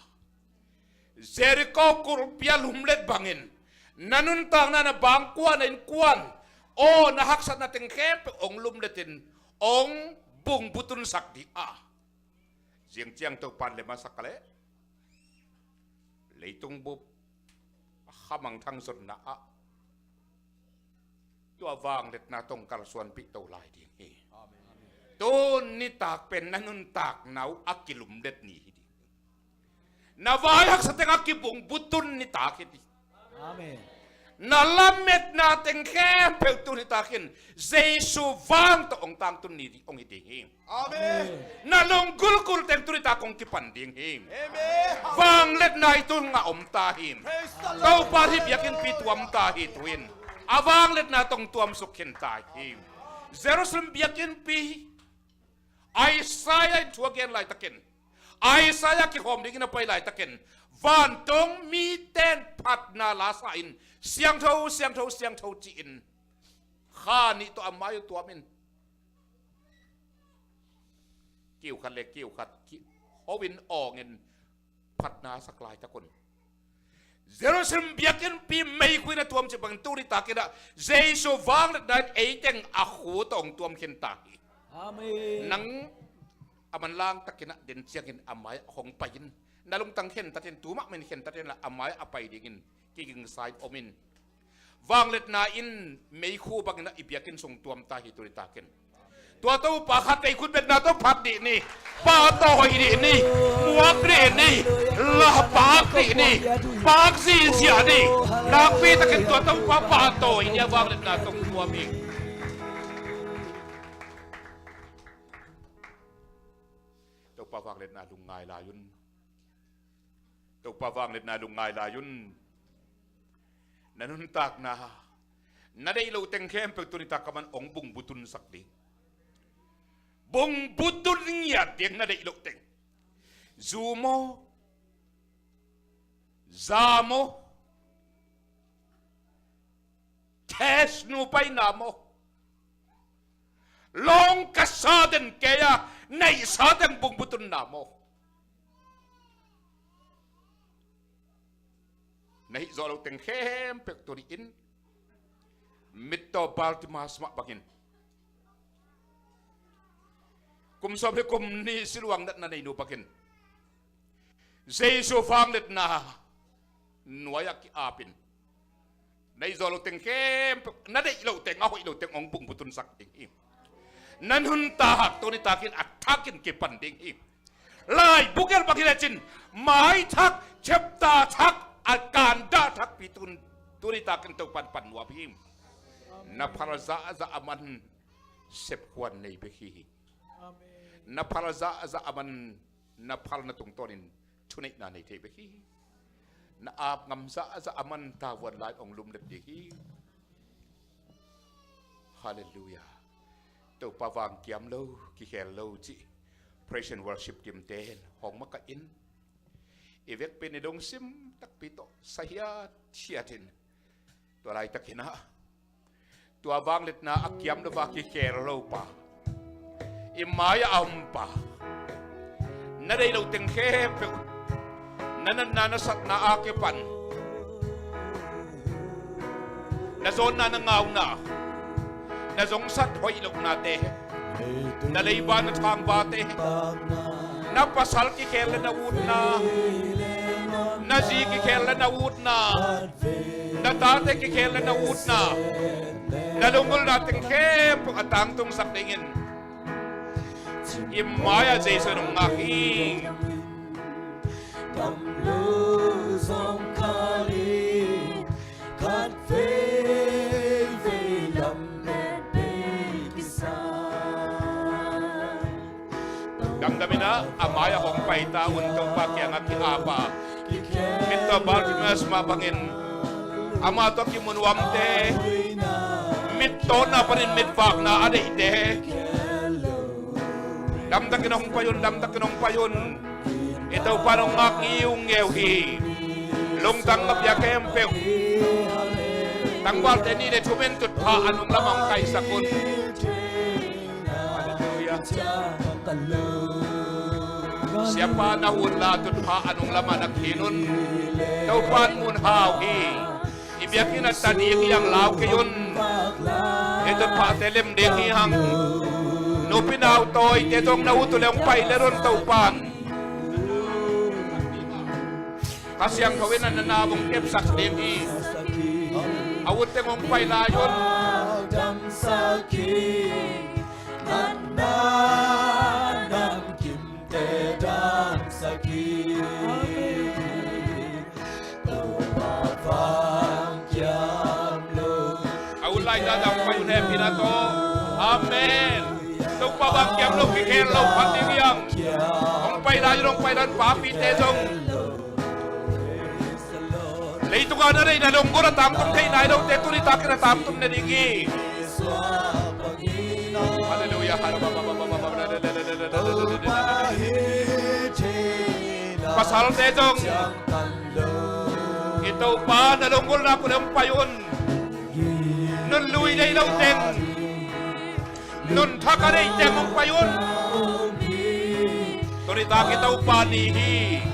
Jericho kulpi a lumlet bangin na nuntakna, na bang kua, na innkuan, aw, na haksatna teng khempeuh hong lumletin hong bungbutunsak ding a, ziang ciang Topan lem a sak a leh leitung bup a khamangthang zonna ah tua vangliatna tawh hong kalsuanpih to lai ding hi. Amen. Tuni tak pen na nuntakna uh a kilumlet ni hi ding. Na vai haksa teng a kibungbutun ni tak hi ding. Amen. Na lametna teng khempeuh tuni takin Jesu vang tawh hong tangtun ni hong hi ding hi. Amen. Na lunggulhgulh teng tuni tak hong kipan ding hi. Amen. Vangliatna i tungah om ta hi. Praise the Lord. Topa hi biakinnpi tuam ta hi tu-in. A vangliatna tawh hong tuamsuk khin ta hi. Jerusalem biakinnpi Isaiah in thu a gen laitakin, Isaiah kikhawm dingin a pai laitakin, vantung mite in phatna la sa-in, siangtho, siangtho, siangtho ci-in, kha nih tawh a mai uh tuamin, kiu khat le kiu khat kiho-in awngin phatna sak laitak un, Jerusalem biakinnpi meikhu in a tuam cih bangin tuni takin ah Jesu vangliatna in ei teng a khu tawh hong tuam khin ta hi. Amen. Nang a manlang takin ah den ciangin a mai-ah hong pai in. Na lungtang khentatin, tu mahmah in khentatin la a mai-ah a pai dingin kigingsa-in om in. Vangliatna in meikhu bangin ah i biakinn sung tuam ta hi tuni takin. Tua Topa khatvei khutbetna tawh phat dih ni. Pahtawi dih ni. Muak dih ni. Lapak dih ni. Pak zihziah ni. Nakpi takin tua Topa pahtawi ni a vangliatna tawh tuam hi. Topa vangliatna lungngai lai un. Topa vangliatna lungngai lai un. Na nuntakna, na deih loh teng khempeuh tuni tak a man hong bungbutunsak ding. Bungbutun ngiat ding na deih loh teng. Zu maw? Za maw? Test nu paina maw? Lawng ka sa den kei a, neihsa teng bungbutunna maw? Na hih zawh loh teng khempeuh tuni in, Mister Baltimore mah bangin, kum sawm le kum nih siluang natna nei nu bangin, Jesu vangliatna nuai-ah ki-apin, na hih zawh loh teng khempeuh, na deih loh teng, a hoih loh teng hong bungbutunsak ding hi. Na nuntak tuni takin a thakin kipan ding hi. Laibu gelh bang hi lecin, mai thak, chapter thak, a kandah thakpi tun, tuni takin Topan pan nuam hi. Na phal zahzah a man sepkhuan nei bek hi. Amen. Na phal zahzah a man na phalna tungtawnin thuneihna nei thei bek hi. Na ap ngam zahzah a man tavuan lai hong lumlet ding hi. Halleluiah. Topa vang kiam lo, kikhel lo cih praise and worship team ten hong makaih in, i vekpi-in i lungsim takpi tawh sa hiathiatin, tua laitakin ah tua vangliatna a kiam lo a kikhel lo pa, i mai-ah a om pa, na deih loh teng khempeuh, na natna na satna a kipan, na zawnna na ngauna, na zongsat hoih lohnate, na leiba na thangvate, na pasal kikhel le na utna, na zi kikhel le na utna, na tate kikhel le na utna, na lunggulhna teng khempeuh a tangtungsak dingin i mai-ah Jesu in hong ngak hi. Khat veivei lam met bei kisa. Damdamin ah a mai-ah hong pai ta un, Topa kiangah ki-ap a, Mister Bartimaeus mah bangin amah tawh kimu nuamte, mittawtna panin mitvakna a deihte, damtakin hong pai un, damtakin hong pai un. I Topa in hong ngak ngiungeu hi. Lungtang a pia khempeuh, tangvalte nih le thum in tutphah a nunglam ah hong kaisak un. Halleluiah. Siapa na hun la tutphah a nunglam ah na khin un. Topa in mun hau hi. I biakinn ah ta ding hi hang, lau kei un. I tutphahte lem ding hi hang. Nupi nau tawite zong na ut uh leh hong pai lel un, Topa in. Kha Siangtho in a na nau hong kepsak ding hi. A ut teng hong pai lai un. A ut lai zah zah hong pai un, hehpihna tawh. Amen. Topa vang kiam lo kikhel lo phat ding hi hang. Hong pai lai un, hong pai lai un, papite zong. Leitung a na neih na lunggulh a tangtung thei nai lote tuni takin a tangtung na ding hi. Halleluiah. Pasalte zong i Topa na lunggulhna uh leh hong pai un. Nun lui nei lo teng, nun thak a neih teng hong pai un. Tuni tak i Topa ni hi.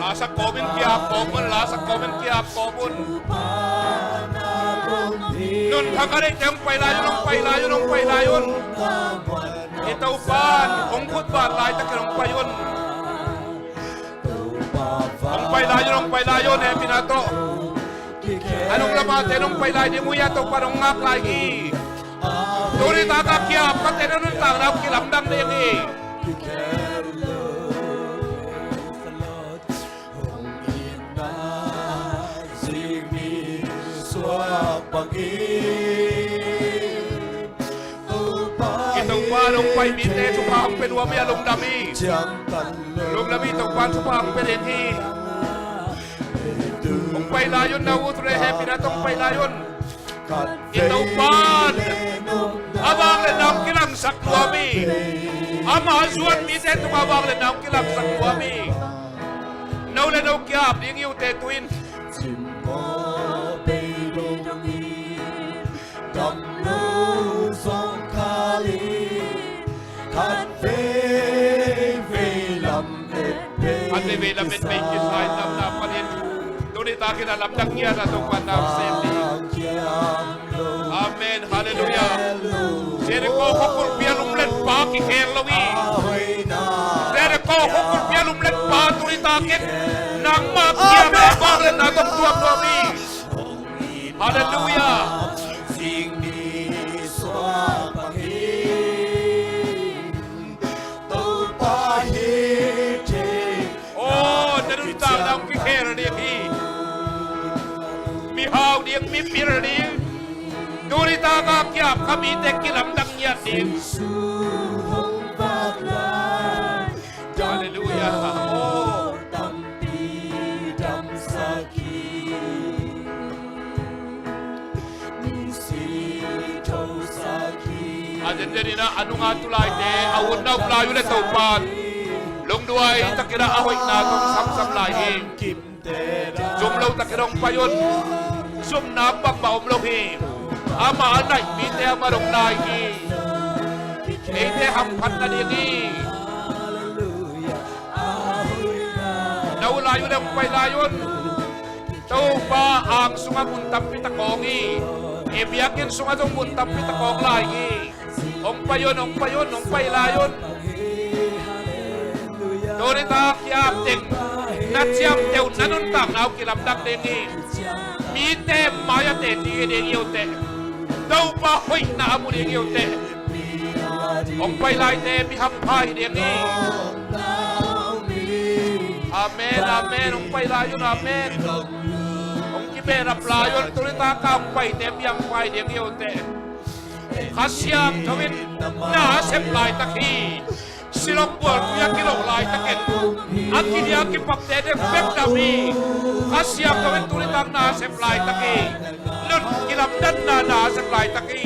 Lasak kawmin ki-ap kawm un, lasak kawmin ki-ap kawm un. Nun thak a neih teng hong pai lai un, hong pai lai un, hong pai lai un. I Topa in hong khut vat laitakin hong pai un. Hong pai lai un, hong pai lai un, hehpihna tawh. A nunglam ah te hong pai lai ding uh hi a, Topa in hong ngak lai hi. Tuni tak a ki-ap kha te na nuntakna uh kilamdang ding hi. I Topa in hong pai mite thupha hong pia nuam hi a, lungdam hi. Lungdam hi, Topa in thupha hong pia ding hi. Hong pai lai un, na ut uh leh hehpihna tawh hong pai lai un. I Topa in a vangliatna hong kilangsak nuam hi. Ama zuan mite tungah vangliatna hong kilangsak nuam hi. No le no ki-ap ding hi uh teh tu in. Khat veivei lamet vei kisai tamna panin tuni takin a lamdang ngiat a Topa in na sem ding. Amen. Halleluiah. Jericho khua kulhpi a lumlet pa kikhel lo hi. Jericho khua kulhpi a lumlet pa tuni takin nangmah kiang ah vangliatna tawh tuak nuam hi. Halleluiah. Aw, na nuntakna hong kikhel ding hi. Mihau ding, mipil ding. Tuni tak a ki-ap kha mite kilamdang ngiat ding. Halleluiah. Aw. A zenzen in a nunga tu laite a ut na up lai uh leh Topa in lungduai takin a hoihna tawh samsam lai hi. Zum lo takin hong pai un. Zumna bangmah om lo hi. Amah a naih mite amah dong lai hi. Eite hamphat nading hi. Na ut lai uh leh hong pai lai un. Topa ang sungah mun tampi tak awng hi. I biakinn sungah zong mun tampi tak awng lai hi. Hong pai un, hong pai un, hong pai lai un. Tuni tak ki-ap teng na ciamteh uh na nuntakna uh kilamdang ding hi. Mite mai-ah teci hi ding hi uh teh. Topa hoihna a mu ding hi uh teh. Hong pai laite mi hampha hi ding hi. Amen, amen. Hong pai lai un, amen. Hong kibehlap lai un, tuni tak a hong paite mi hampha hi ding hi uh teh. Kha Siangtho in na a sep laitak hi. Silong bual tui a kilawh laitakin a kidia a kipapte dek bek dam hi. Kha Siangtho in tuni tak na a sep laitak hi. Nun kilamdanna na a sep laitak hi.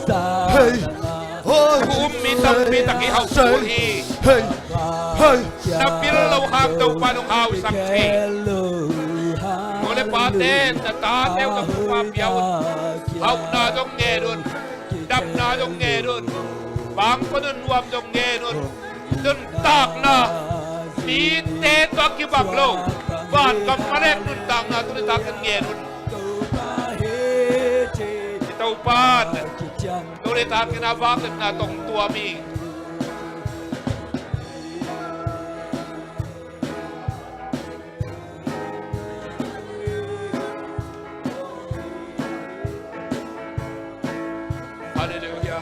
Hei. Hei. Hum mi tampi tak i hauh kul hi. Hei. Hei. Na pil lo hang Topa nong hausak hi. Nu le pate, na tate uh zong Topa pia un. Hauhna zong ngen un. Damna zong ngen un. Pangpun un, nuam zong ngen un. Nuntakna, mite tawh a kibang lo, van gam a lek nuntakna tuni takin ngen un. I Topa, tuni takin a vangliatna tawh tuam hi. Halleluia.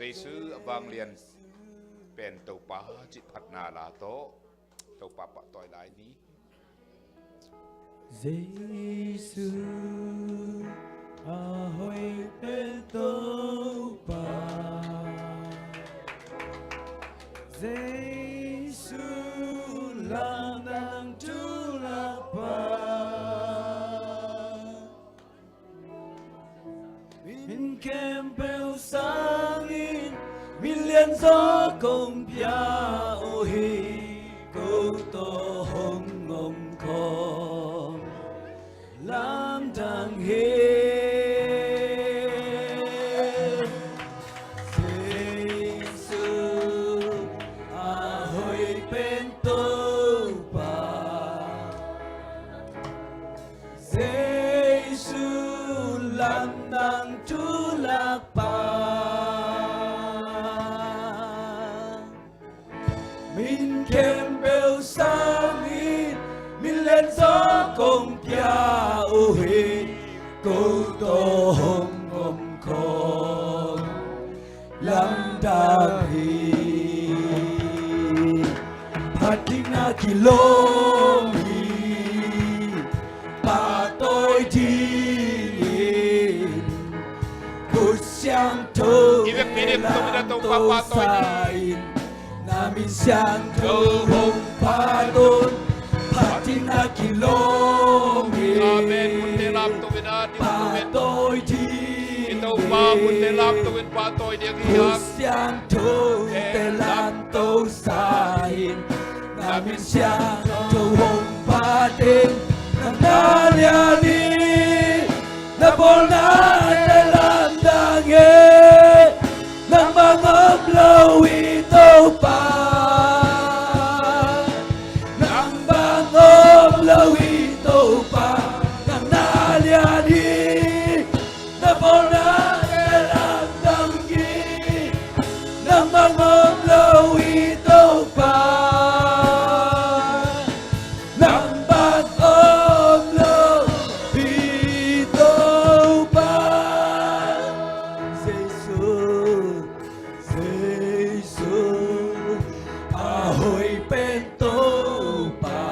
Jesu a vanglian pen Topa cih phatna la tawh Topa pahtawi lai ni. Jesu a hoih pen Topa, Jesu lamdang thulakpa. Min khempeuh sangin min lianzaw kong pia uh hi. Ko tawh hong om khawm lamdang hi. Jesu a hoih pen Topa, Jesu lamdang thulakpa. Min khempeuh sangin min lianzaw kong pia uh hi. Ko tawh hong om khawm lamdang hi. Phatdingna kilawm hi. Pahtawi dingin Khutsiangtho i vekpi ding Topa, Topa pahtawi ding. Na min siangtho hong phat un. Phatdingna kilawm hi. Amen. Munte lamto in ah, ding Topa. Pahtawi ding. I Topa munte lamto in pahtawi ding hi hang. Khutsiangtho te lamto sa in. Na min siangtho hong phat in. Nang na lian hi. Na bawlna te lamdang hi. Nang bang om lo hi Topa. Nang bang om lo hi Topa. Nang na lian hi. Na bawlna te lamdang hi. Nang bang om lo hi Topa. Nang bang om lo hi Topa. Jesu, Jesu a hoih pen Topa.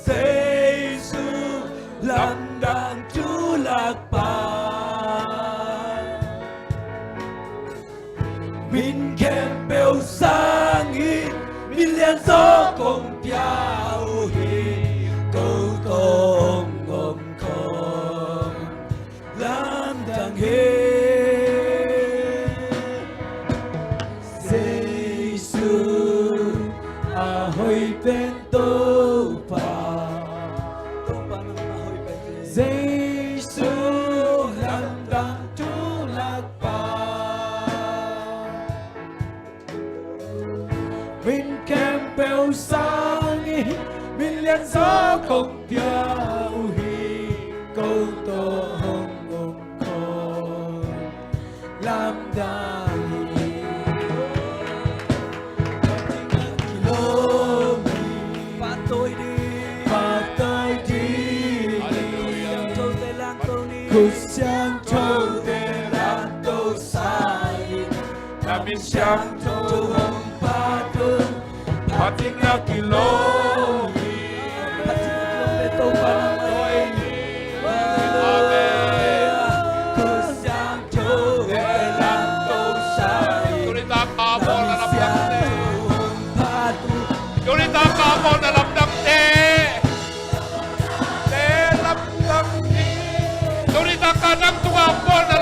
Jesu lamdang thulakpa. Min khempeuh sangin min lianzaw kong pia uh hi. Ko tawh hong om khawm lamdang hi. Jesu a hoih pen Topa. Topa nang a hoih pen Jesu lamdang thulakpa. Min khempeuh sangin min lianzaw kong pia uh hi. Ko tawh hong om khawm lamdang hi. Pahtawi ding. Pahtawi ding. Halleluiah. Siangtho te lamto ni. Khutsiangtho te lamto sa in. Na min siangtho hong phat un. Phatdingna kilawm hi. Phatdingna kilawm pen Topa nang hi. Amen. Khutsiangtho te lamto sa in. Tuni tak a bawlna lamdang te. Tuni tak a bawlna lamdang te. Te lamdang hi. Tuni tak a nang tungah bawlna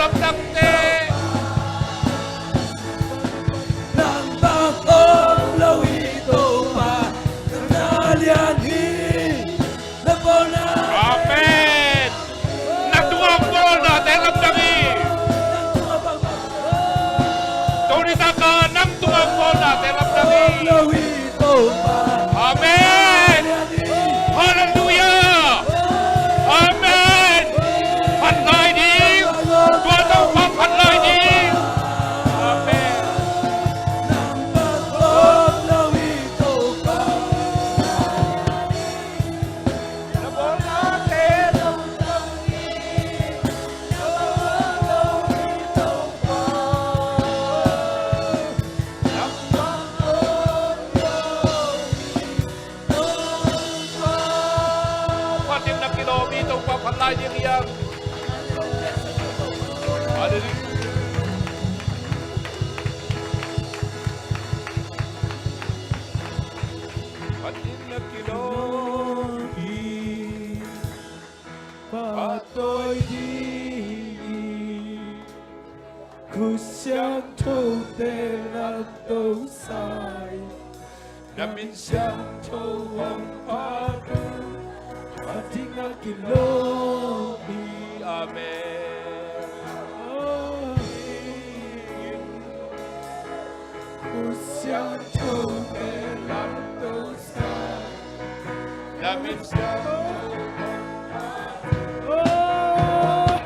Pahtawi ding i Khusiangthote lamto sa-in, na min siangtho hong phat uh, a dingah kilawm hi. Amen. Khusiangthote lamto sa-in, na min siangtho hong phat uh,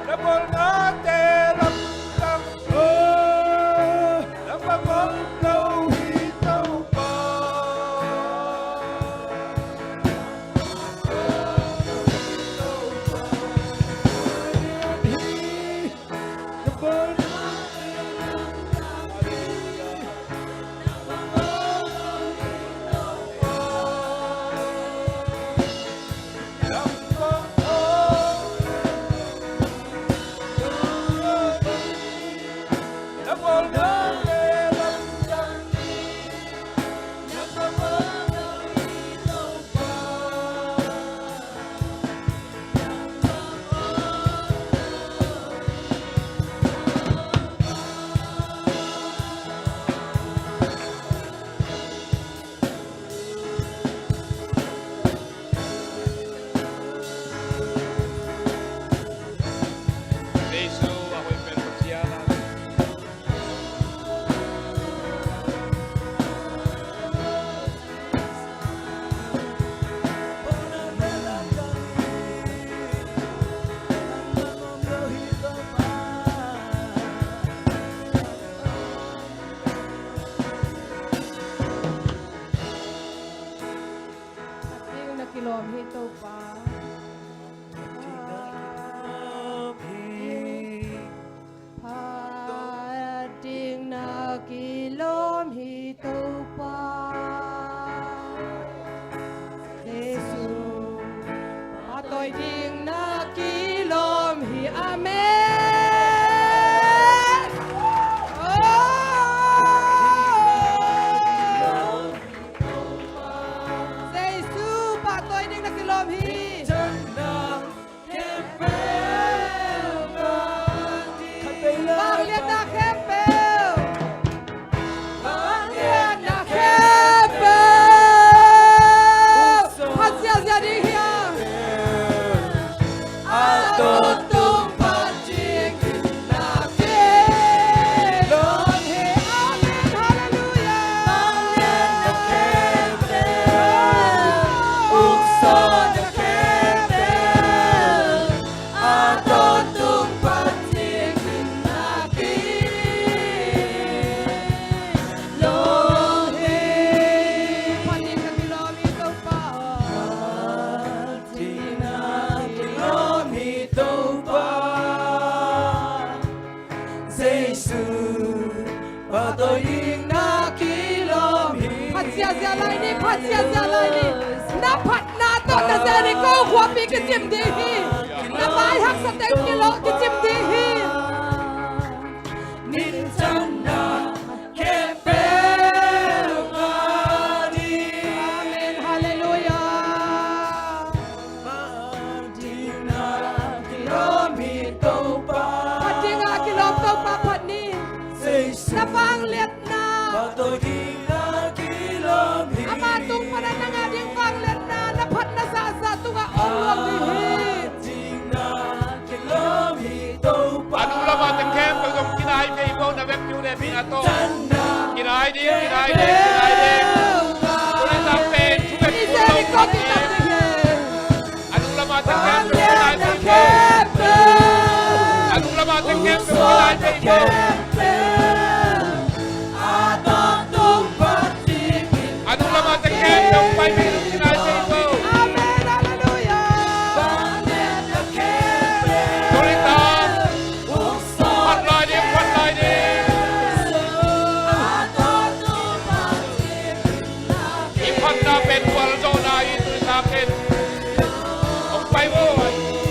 na bawlnate lamdang, na bawlnate lamdang hi Topa. Ding na kilawm hi Topa. Phat ding na kilawm hi Topa. Jesu, pahtawi ding na kilawm hi. Amen. Oh! Jesu, pahtawi ding na kilawm hi. Vangliatna khempeuh, vangliatna khempeuh phat ziahziah ding hi a. A tawntung phat ding na kilawm hi. Amen. Halleluiah. Phat ding na kilawm hi Topa. Jesu, pahtawi ding na kilawm hi. Phat ziahziah lai ni, phat ziahziah lai ni. Na phatna tawh na ziah ni, ko khuapi kicim ding hi. Na vai haksa teng kilawh kicim ding hi. Minthanna khempeuh ngah ding. Amen. Halleluiah. Phat ding na kilawm hi Topa. Phat ding a kilawm Topa phat ni. Jesu. Na vangliatna. Pahtawi ding na kilawm hi. Ama tung pan a na ngah ding vangliatna, na phatna zahzah tungah om luang ding hi. Phat ding na kilawm hi Topa. A nu lam a teng khempeuh zong kinai phei bo, na vekpi uh le pi a tawh. Kinai ding, kinai ding, kinai ding. Tuni tak pen thu bek phut lo. A nu lam a teng khempeuh kinai phei bo. A nu lam a teng khempeuh kinai phei bo. A nu lam a teng khempeuh pai phei lo, kinai phei bo. Amen. Halleluiah. Tuni tak phat lai ding, phat lai ding. I phatna pen gualzawhna hi, tuni takin. Hong pai vo,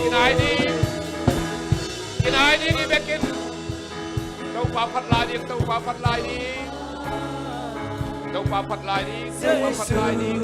kinai ding. Kinai ding hi bekin. Topa phat lai ding, Topa phat lai ding. Topa phat lai ding, Topa phat lai ding.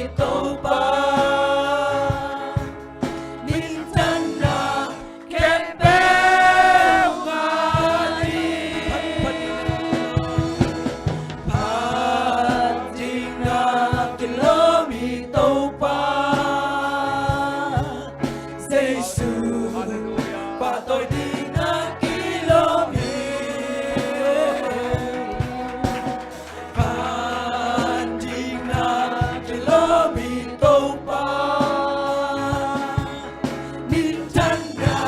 Topa, minthanna khempeuh ngah ding, phat dingin kilawm hi Topa. Jesu, pahtawi dingin kilawm hi. Phat dingin kilawm hi Topa, minthanna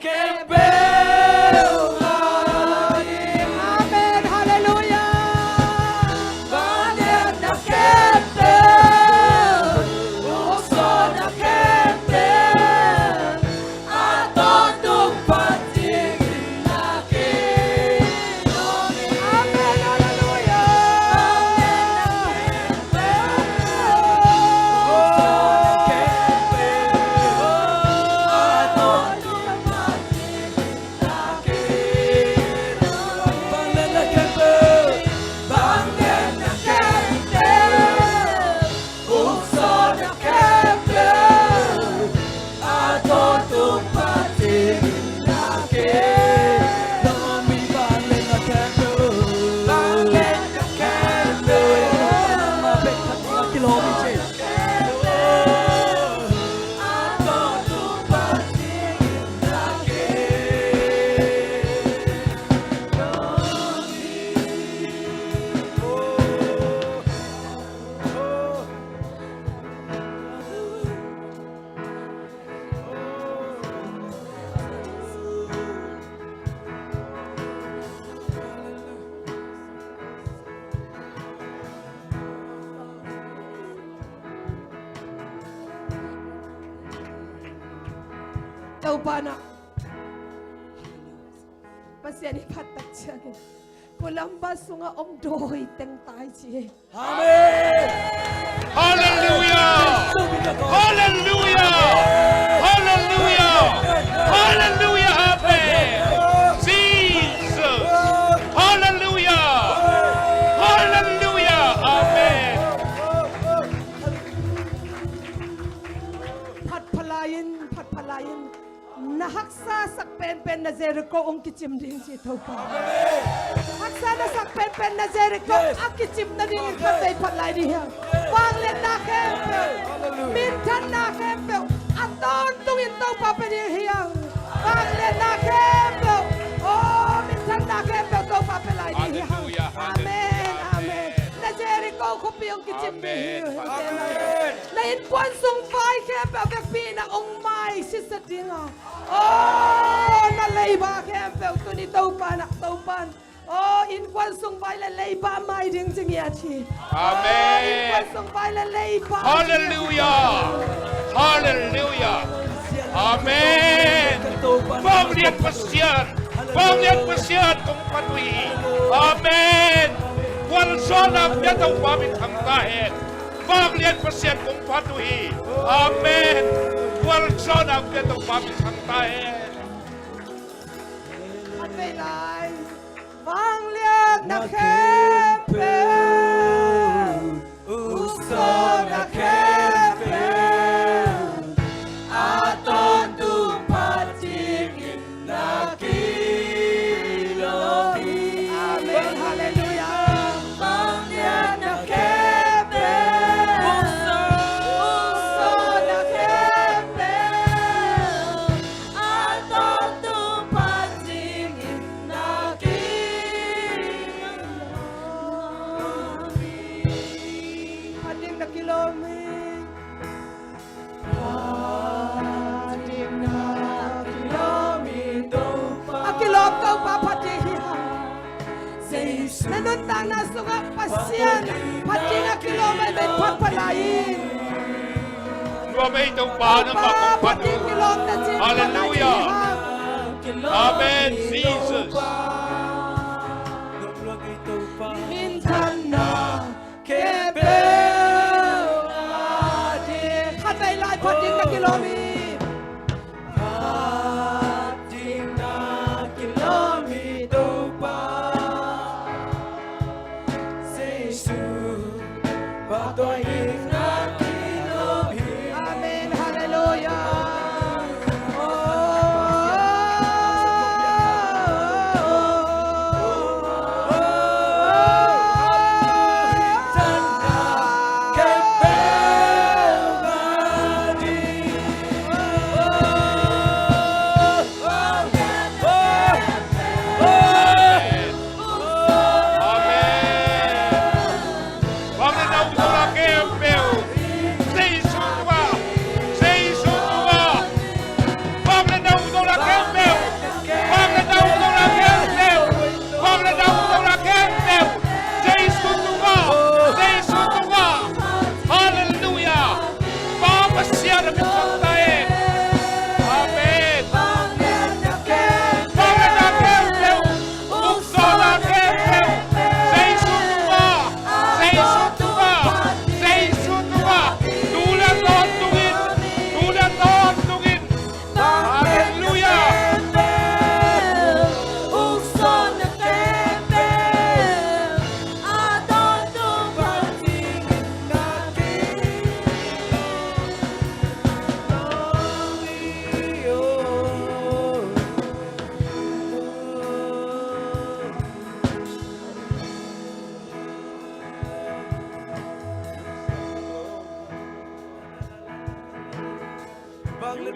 khempeuh ngah ding. Amen. Halleluiah. Vangliatna khempeuh, uksuahna khempeuh, a tawntung phat dingin na kilawm hi. Amen. Halleluiah. Topa na, Pasian i phat tak ciangin Columbus sungah om dawi teng tai ci hi. Amen. Halleluiah. Halleluiah. Halleluiah. Halleluiah. Amen. Jesus. Halleluiah. Halleluiah. Amen. Phat phalai-in, phat phalai-in, na haksa sak penpen na Jericho hong kicim ding ci Topa. Haksa na sak penpen na Jericho a kicim nadingin khatvei phat lai ding hi hang. Vangliatna khempeuh, minthanna khempeuh a tawntungin Topa pia ding hi hang. Vangliatna khempeuh, oh, minthanna khempeuh Topa pia lai ding hi hang. Amen. Amen. Na Jericho khuapi hong kicim ding hi. Amen. Na innkuan sung vai khempeuh vekpi in hong mai sitset ding a. Oh, na leiba khempeuh tuni Topa na, Topa in, oh, innkuan sung vai le leiba mai ding ci ngiat hi. Amen. Oh, innkuan sung vai le leiba. Halleluiah. Halleluiah. Amen. Vanglian Pasian, vanglian Pasian kong phat uh hi. Amen. Gualzawhna pia Topa min thang ta hen. Vanglian Pasian kong phat uh hi. Amen. Gualzawhna pia Topa min thang ta hen. Khatvei lai. Vangliatna khempeuh, uksuahna khempeuh, a tawntung phat dingin na kilawm hi. Amen. Halleluiah. Vangliatna khempeuh, uksuahna khempeuh, a tawntung phat dingin na kilawm hi. Phat ding na kilawm hi. Phat ding na kilawm hi Topa. A kilawm Topa phat ding hi hang. Na nuntakna sungah Pasian phat ding a kilawm ahi, phat phalai in. Lua mei Topa, nangmah kong phat uh. Halleluiah. Amen, Jesus. Minthanna khempeuh ngah ding. Khatvei lai phat ding na kilawm hi.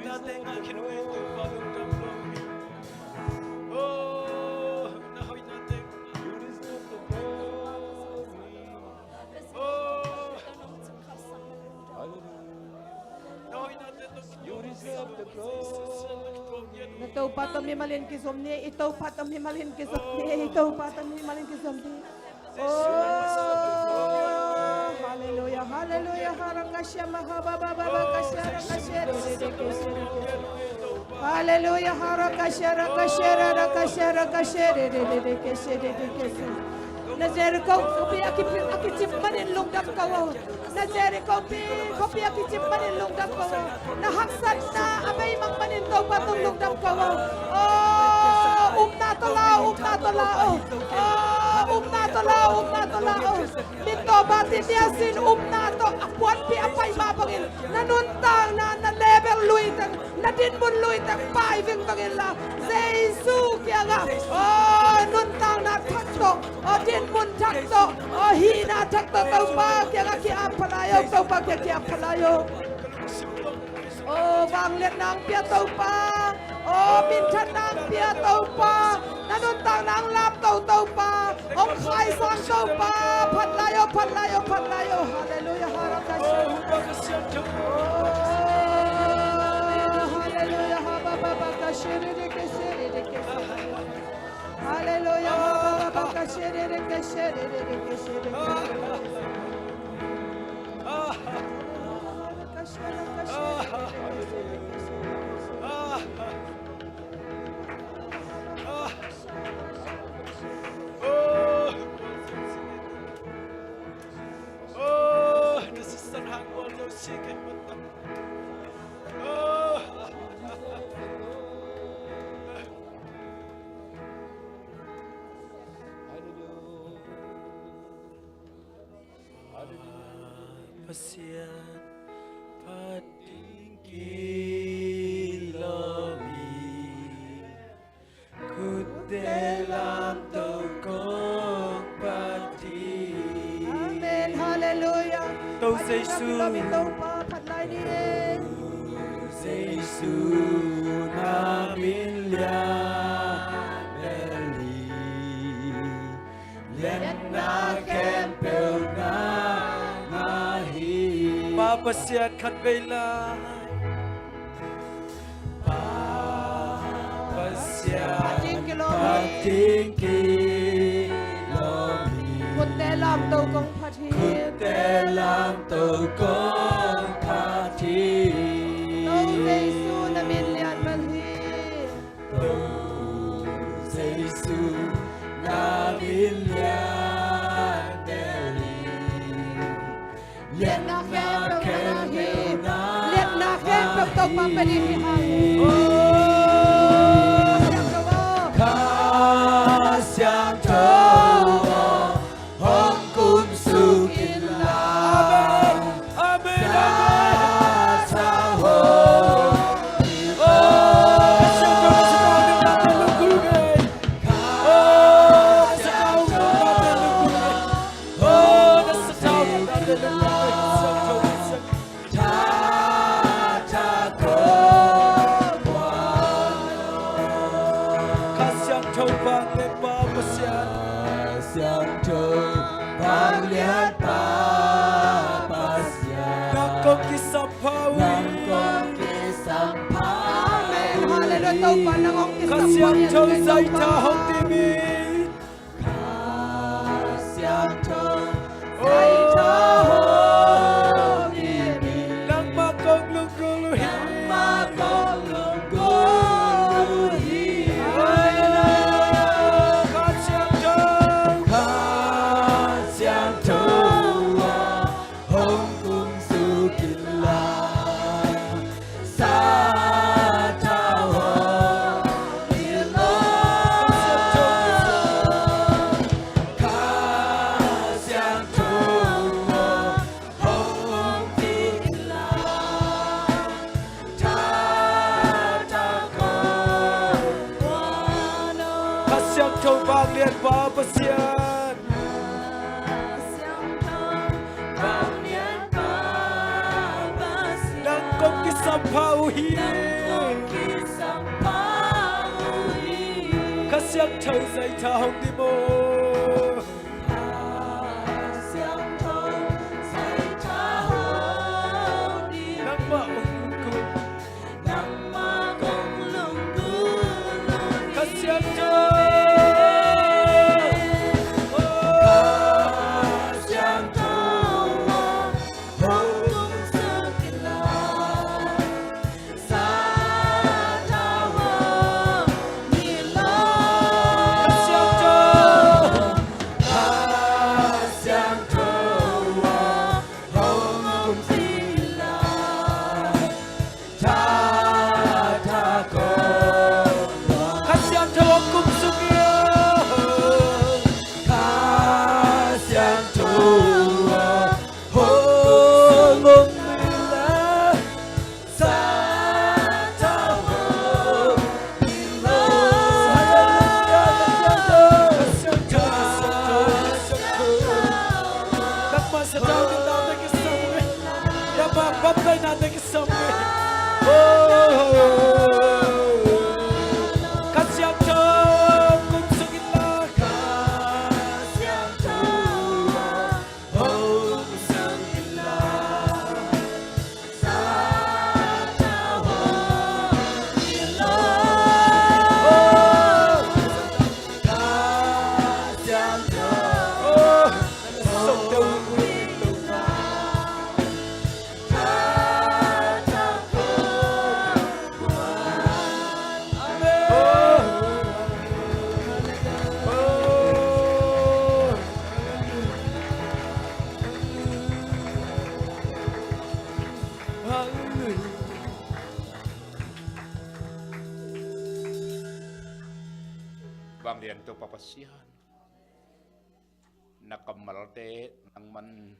Hoihnate ngah khin uh hi, Topa lungdam lo hi. Oh, na hoihnate ngah. Oh, na hoihnate tawh. Na Topa tawh mimalin kizom ni, i Topa tawh mimalin kizom ni, i Topa tawh mimalin kizom ni. Oh, hallelujah, hallelujah, harakasha mahabababakasha rakasha rededekesha. Hallelujah, harakasha rakasha rakasha rakasha rededekesha. Na Jericho khuapi a ki, a kicip manin lungdam ko aw. Na Jericho pi khuapi a kicip manin lungdam ko aw. Na haksatna a beimang manin Topa tung lungdam ko aw. Oh, upna tawh la aw, upna tawh la aw. Oh, upna tawh la aw, upna tawh la aw. Min Topa ti dia sin upna tawh a puanpi a pai mah bangin na nuntakna, na level lui teng, na dinmun lui teng pai vingvang inla, Jesu kiangah, oh, nuntakna thak tawh, oh, dinmun thak tawh, oh, hihna thak tawh Topa kiangah ki-ap pha lai o, Topa kiangah ki-ap pha lai o. Oh, vangliatna hong pia Topa, oh, minthanna hong pia Topa, na nuntakna hong lamto Topa, hong khaisang Topa, phat lai o, phat lai o, phat lai o. Hallelujah, harakasha. Oh, hallelujah, habababakasha redekesha redekesha. Hallelujah, habababakasha redekesha redekesha. Pasian phat ding kilawm hi, khutte lamto kong phat hi. Amen. Hallelujah. To Jesu. Phat ding kilawm hi Topa, phat lai ni e. Jesu na min lian bel hi. Liatna khempeuh na ngah hi. Pa Pasian khat vei lai. Pa Pasian phat ding kilawm hi. Khutte lamto kong phat hi. Khutte lamto kong phat hi. To Jesu na min lian bel hi. To Jesu na min lian bel hi. Liatna khempeuh na hi. Liatna khempeuh Topa pia ding hi hang. Oh, Kha Siangtho aw. Kha Siangtho aw. Hong kumsuk inla. Amen. Amen. Amen. Kha Siangtho vanglian Pa Pasian. Kha Siangtho vanglian Pa Pasian. Nang kong kisampha uh hi. Nang kong kisampha. Amen. Hallelujah. Topa nang hong kisampha. Kha Siangtho zaitha hong dim in. Kha Siangtho zaitha hong dim in. Nangmah kong lunggulh uh hi. Nangmah kong lunggulh uh hi. Kha Siangtho. Kha Siangtho aw, hong kumsuk inla. Sathau hong dim lo. Kha Siangtho aw, hong dim inla. Tha tha ko. Kha Siangtho vanglian Pa Pasian. Nang kong kisampha uh hi. Tho zai tha hong dim aw. Kha Siangtho zai tha hong dim. Nangmah hong kum. Nangmah kong lungdam. Kha Siangtho. Kha Siangtho aw, hong kum suk in la. Vanglian Topa Pasian, na kammalte nangman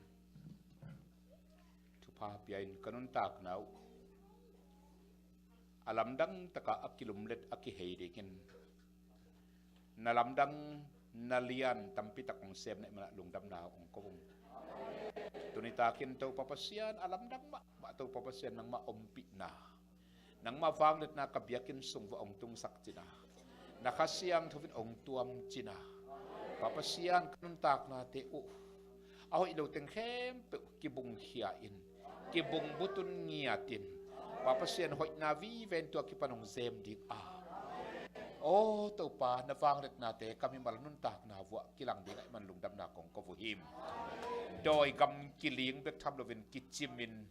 thupha pia-in ka nuntakna uh a lamdang taka a kilumlet a kihei dingin na lamdang na lian tampi tak hong sem na hih manin lungdamna hong ko ung. Tuni takin Topa Pasian a lamdang mahmah Topa Pasian nangmah ompihna, nangmah vangliatna ka biakinn sung va hong tungsak cihna, na Kha Siangtho in hong tuam cihna, Pa Pasian ka nuntaknate uh a hoih lo teng khempeuh kibungkhia in, kibungbutun ngiatin, Pa Pasian hoihna vive in tua kipan hong zem ding a, aw Topa na vangliatnate ka mimal nuntakna vuah kilang ding ahih manin lungdamna kong ko uh hi. Dawi gam kiling bek tham loin kicimin,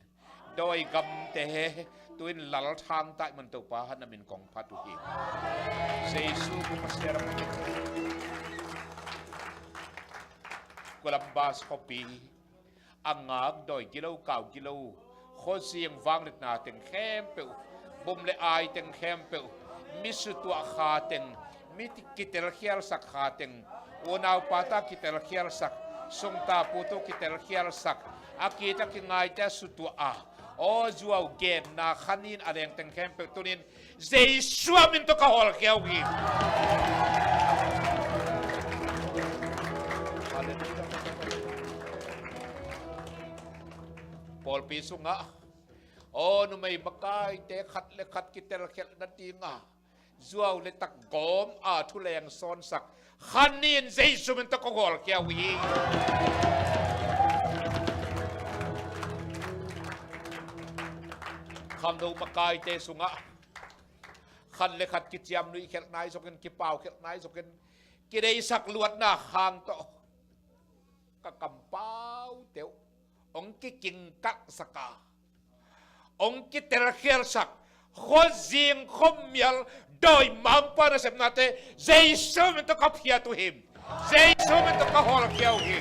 dawi gamte tu-in lalthang ta ahih manin Topa na min kong phat uh hi. Jesu min Pasian a Columbus khuapi a ngak dawi gilo kau gilo, khuazing vangliatna teng khempeuh, bum le ai teng khempeuh, mi sutuah kha teng, mi kitelkhialsak kha teng, unau pata kitelkhialsak, sungta putu kitelkhialsak, a kita kingaite a sutuah a, aw zuau genna khanin a leng teng khempeuh tunin Jesu a min tawh ka hawlkhia uh hi. Pawlpi sungah aw numei makaite khat le khat kitelkhialhna dinga zuau le tak gawm a thuleng sawnsak khanin Jesu min tawh ka hawlkhia uh hi. Khangno makaite sungah khat le khat kiciamnuih khelh nai zokin, kipau khelh nai zokin, kideisak luatna khang tawh ka kampaute uh hong kikingkaksak a, hong kitelkhialsak, khuazing khuamial dawimangpa nasepnate Jesu min tawh ka phiat uh hi. Jesu min tawh ka hawlkhia uh hi.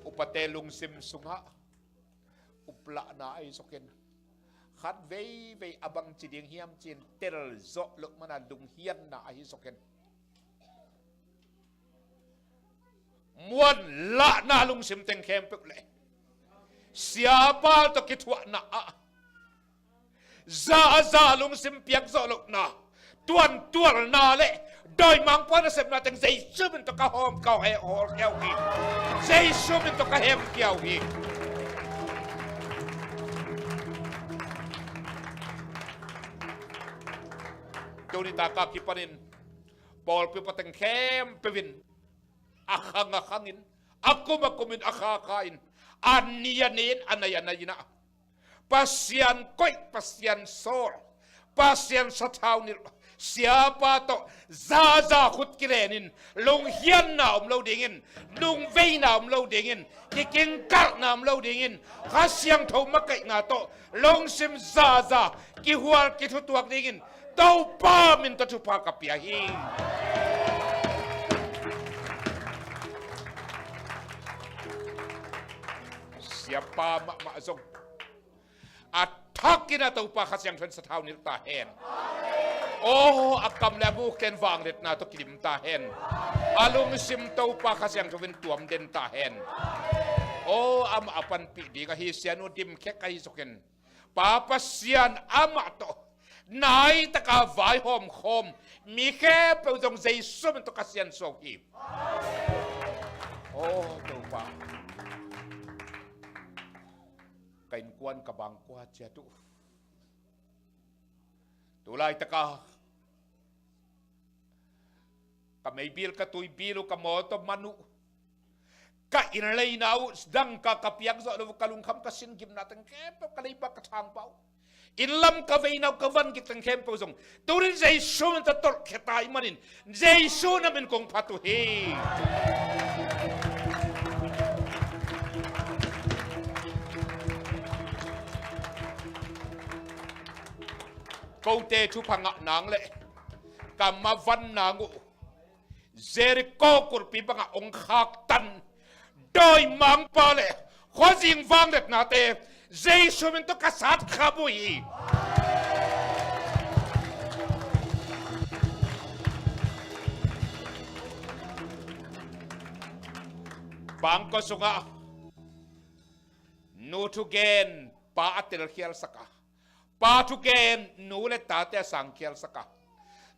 Upate lungsim sungah uplahna ahi zokin, khat veivei a bangci ding hiam ci-in telzawh loh mana lunghianna ahi zokin, muanlahna lungsim teng khempeuh le siapa tawh kithuahna ah zaza lungsim piakzawh lohna, tuantualna le dawimangpa nasepna teng Jesu min tawh ka hawm ka hawlkhia uh hi. Jesu min tawh ka hemkhia uh hi. Tuni taka kipanin pawlpi upate khempeuh in a khang a khangin, a kum a kumin, a kha a khain, a ni a niin, a nai a naiin ah Pasian koih, Pasian sawl, Pasian sathau nilh siapa tawh zaza khut kilenin lunghianna om lo dingin, lungveina om lo dingin, kikingkalhna om lo dingin, Kha Siangtho makaihna tawh lungsim zaza kihual kithutuak dingin Topa min tawh thupha ka pia hi. Siapa mahmah zong a thakin a Topa Kha Siangtho in sathau nilh ta hen. Aw, a kam le a muk ten vangliatna tawh kidim ta hen. A lungsim Topa Kha Siangtho in tuam den ta hen. Aw, amah a panpih ding ahi sianu dimkhek ahi zokin Pa Pasian amah tawh naitaka vaihawm khawm mi khempeuh zong Jesu min tawh ka siansuah uh hi. Aw Topa, ka innkuan ka bangkua ciat uh, tu laitaka ka meibil ka tuibil uh, ka mawtaw man uh, ka inn leina uh, dangka ka piak zawh lo uh, ka lungkham ka sin gimna teng khempeuh, ka leiba ka thangpa uh, inn lam ka veina uh, ka van gik teng khempeuh zong tunin Jesu min tawh tolhkhia ta ahih manin Jesu na min kong phat uh hi. Kote thupha ngah nang le ka mavan nang uh Jeriko kulhpi bangah hong khaktan dawimangpa le khuazing vangliatnate Jesu min tawh ka satkhap uh hi. Bangkua sungah nu thugen pa a telkhialsak a, pa thugen nu le tate a sangkhialsak a,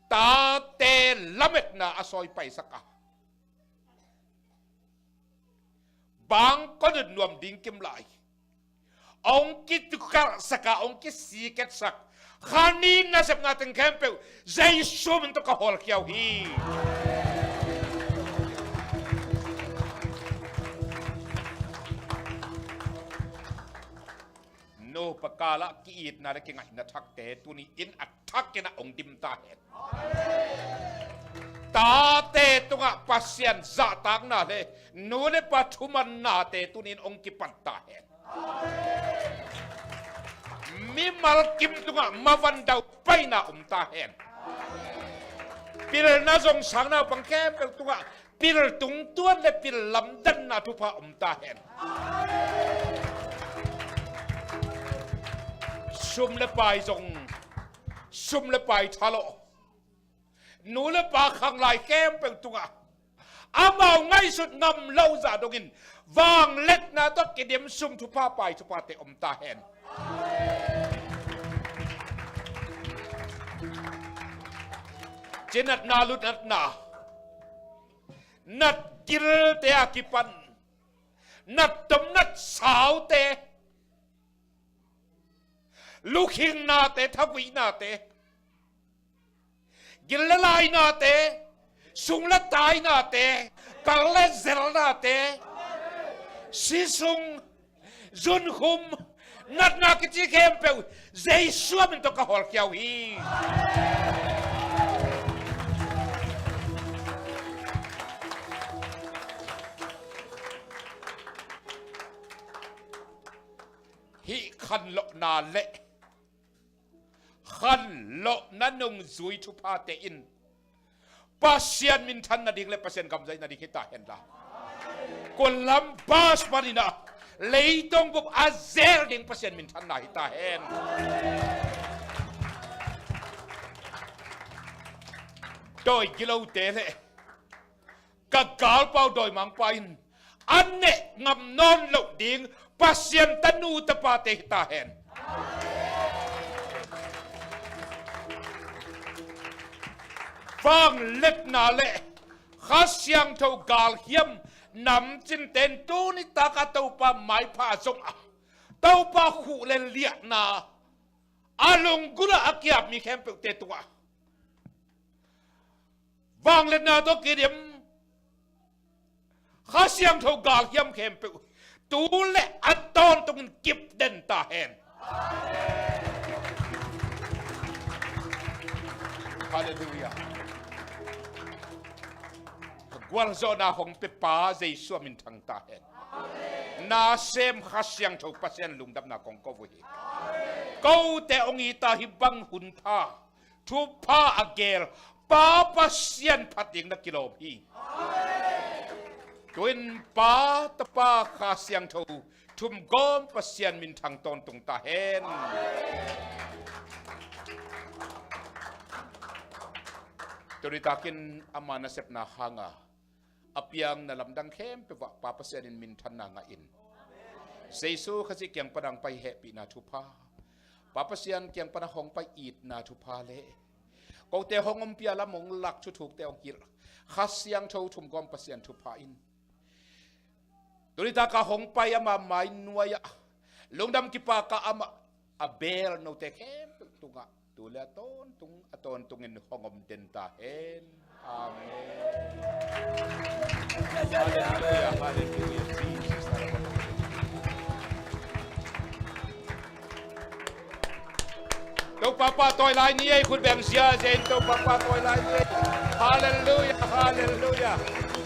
tate lametna a sawipaisak a, bangkua nunnuam ding kim lai hong kitukalhsak a, hong kisiketsak Kha Ni nasepna teng khempeuh Jesu min tawh ka hawlkhia uh hi. Nupa kalah ki-itna le kingaihna thakte tuni in a thakin ah hong dim ta hen. Tate tungah Pasian zahtakna le nu le pa thumannate tuni in hong kipan ta hen. Mimal kim tungah mavan daupaina om ta hen. Pilna zong sang naupang khempeuh tungah pil tungtuan le pil lamdanna thupha om ta hen. Sum le pai zong, sum le pai thalawh, nu le pa khanglai khempeuh tungah amau ngaihsut ngam lo zah dongin vangliatna tawh kidim sum thupha pai thuphate om ta hen. Cinatna lutnatna, nat gilte a kipan nat tom nat saute, lukhingnate, thavuihnate, gil le lainate, sung le tainate, kal le zelnate, sisung, zunkhum, natna kici khempeuh Jesu min tawh ka hawlkhia uh hi. Hih khanlawhna le khanlawhna nungzui thuphate in Pasian minthan nading le Pasian gam zaih nading hi ta hen la. Kol lam bas panin ah leitung bup a zel ding Pasian minthanna hi ta hen. Dawi gilote le ka galpau dawimangpa in a neh ngam nawn loh ding Pasian tanu tapate hi ta hen. Vangliatna le Kha Siangtho galhiam namcinte in tuni taka Topa maipha zongah Topa khuh le liahna a lunggulh ah a kiap mi khempeuhte tungah Vangliatna tawh kidim Kha Siangtho galhiam khempeuh tu le a tawntungin kip den ta hen. Halleluiah. Gualzawhna hong pia Pa Jesu a min thang ta hen. Na sem Kha Siangtho Pasian lungdamna kong ko uh hi. Kote hong it a hih bang hun pha, thupha a geel Pa Pasian phat ding na kilawm hi. Tu-in Pa, Tapa, Kha Siangtho thumgawm Pasian min thang tawntung ta hen. Tuni takin ama nasepna hanga a piang na lamdang khempeuh ah Pa Pasian in minthanna ngah in. Jesu Khazih kiang pana hong pai hehpihna thupha, Pa Pasian kiang pana hong pai itna thupha le kote hong ompih a lam hong lak thuthukte hong hilh Kha Siangtho thumgawm Pasian thupha in tuni taka hong pai ama mai nuai-ah lungdam kipak a amah a beel note khempeuh tungah tu le a tawntung a tawntungin hong om den ta hen. Amen. Halleluiah, halleluiah, Jesus. Topa pahtawi lai ni ei, khut beng ziahziah in Topa pahtawi lai ni ei. Halleluiah, halleluiah.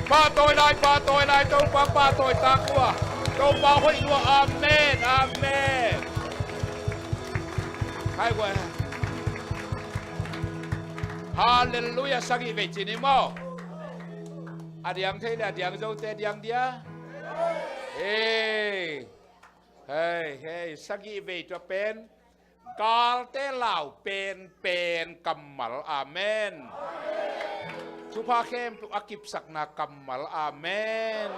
Pahtawi lai, pahtawi lai, Topa pahtawi tak uh a, Topa hoih uh a. Amen, amen. Hai guai. Halleluiah, sagih vei ci ni maw. A diang thei le a diang zote diang dia. Hei. Hei, hei, sagih vei tua pen galte lau penpen kammal. Amen. Thupha khempeuh a kipsakna kammal. Amen.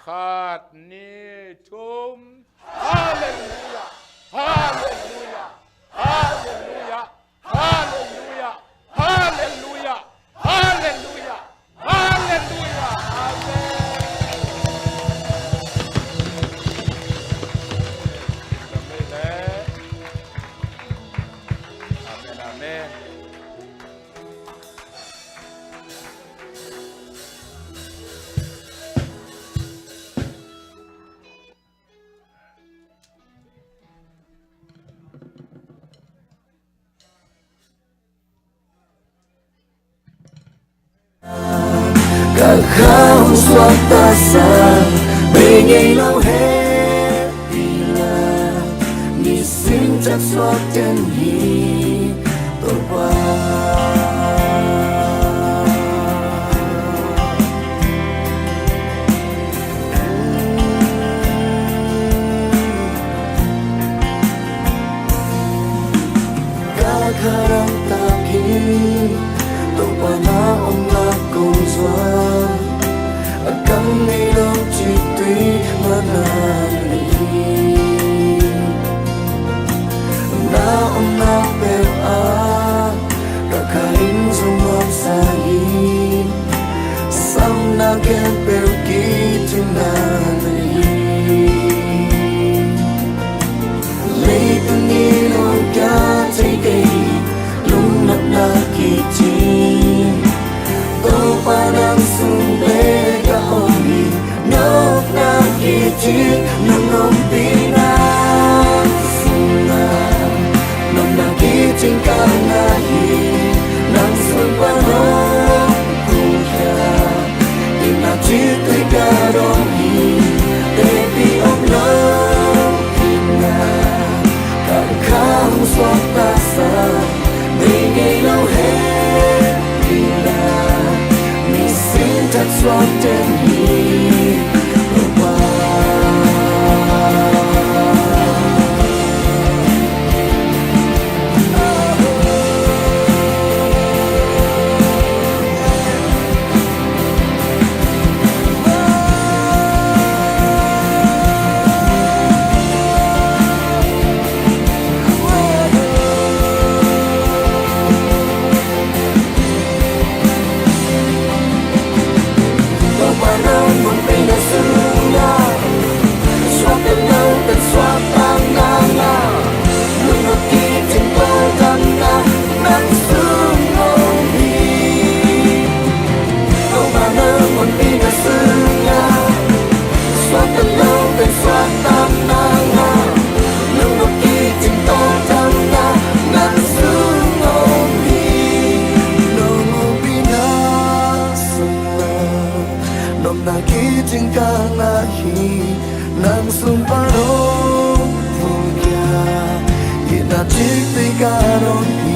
Khat, nih, thum. Halleluiah. Halleluiah. Halleluiah. Halleluiah. Halleluiah. Halleluiah. Halleluiah. Amen. Amen, amen. Ka khang suak ta sa, bei ngei lo he pila, nisim cak suak den hi Topa. Ka kharang tak hi Topa na om nak kong zuan, a kam ngei lo cik tui mana na hi. Na om nak peuh ah ka kha in zong nuam sa hi. Samna khempeuh kicinna na hi. Leitung i lungkia thei kei, lungnopna kicin Topa nang sung bek a om hi. Nopna kicin nang ompihna Cikcik ka don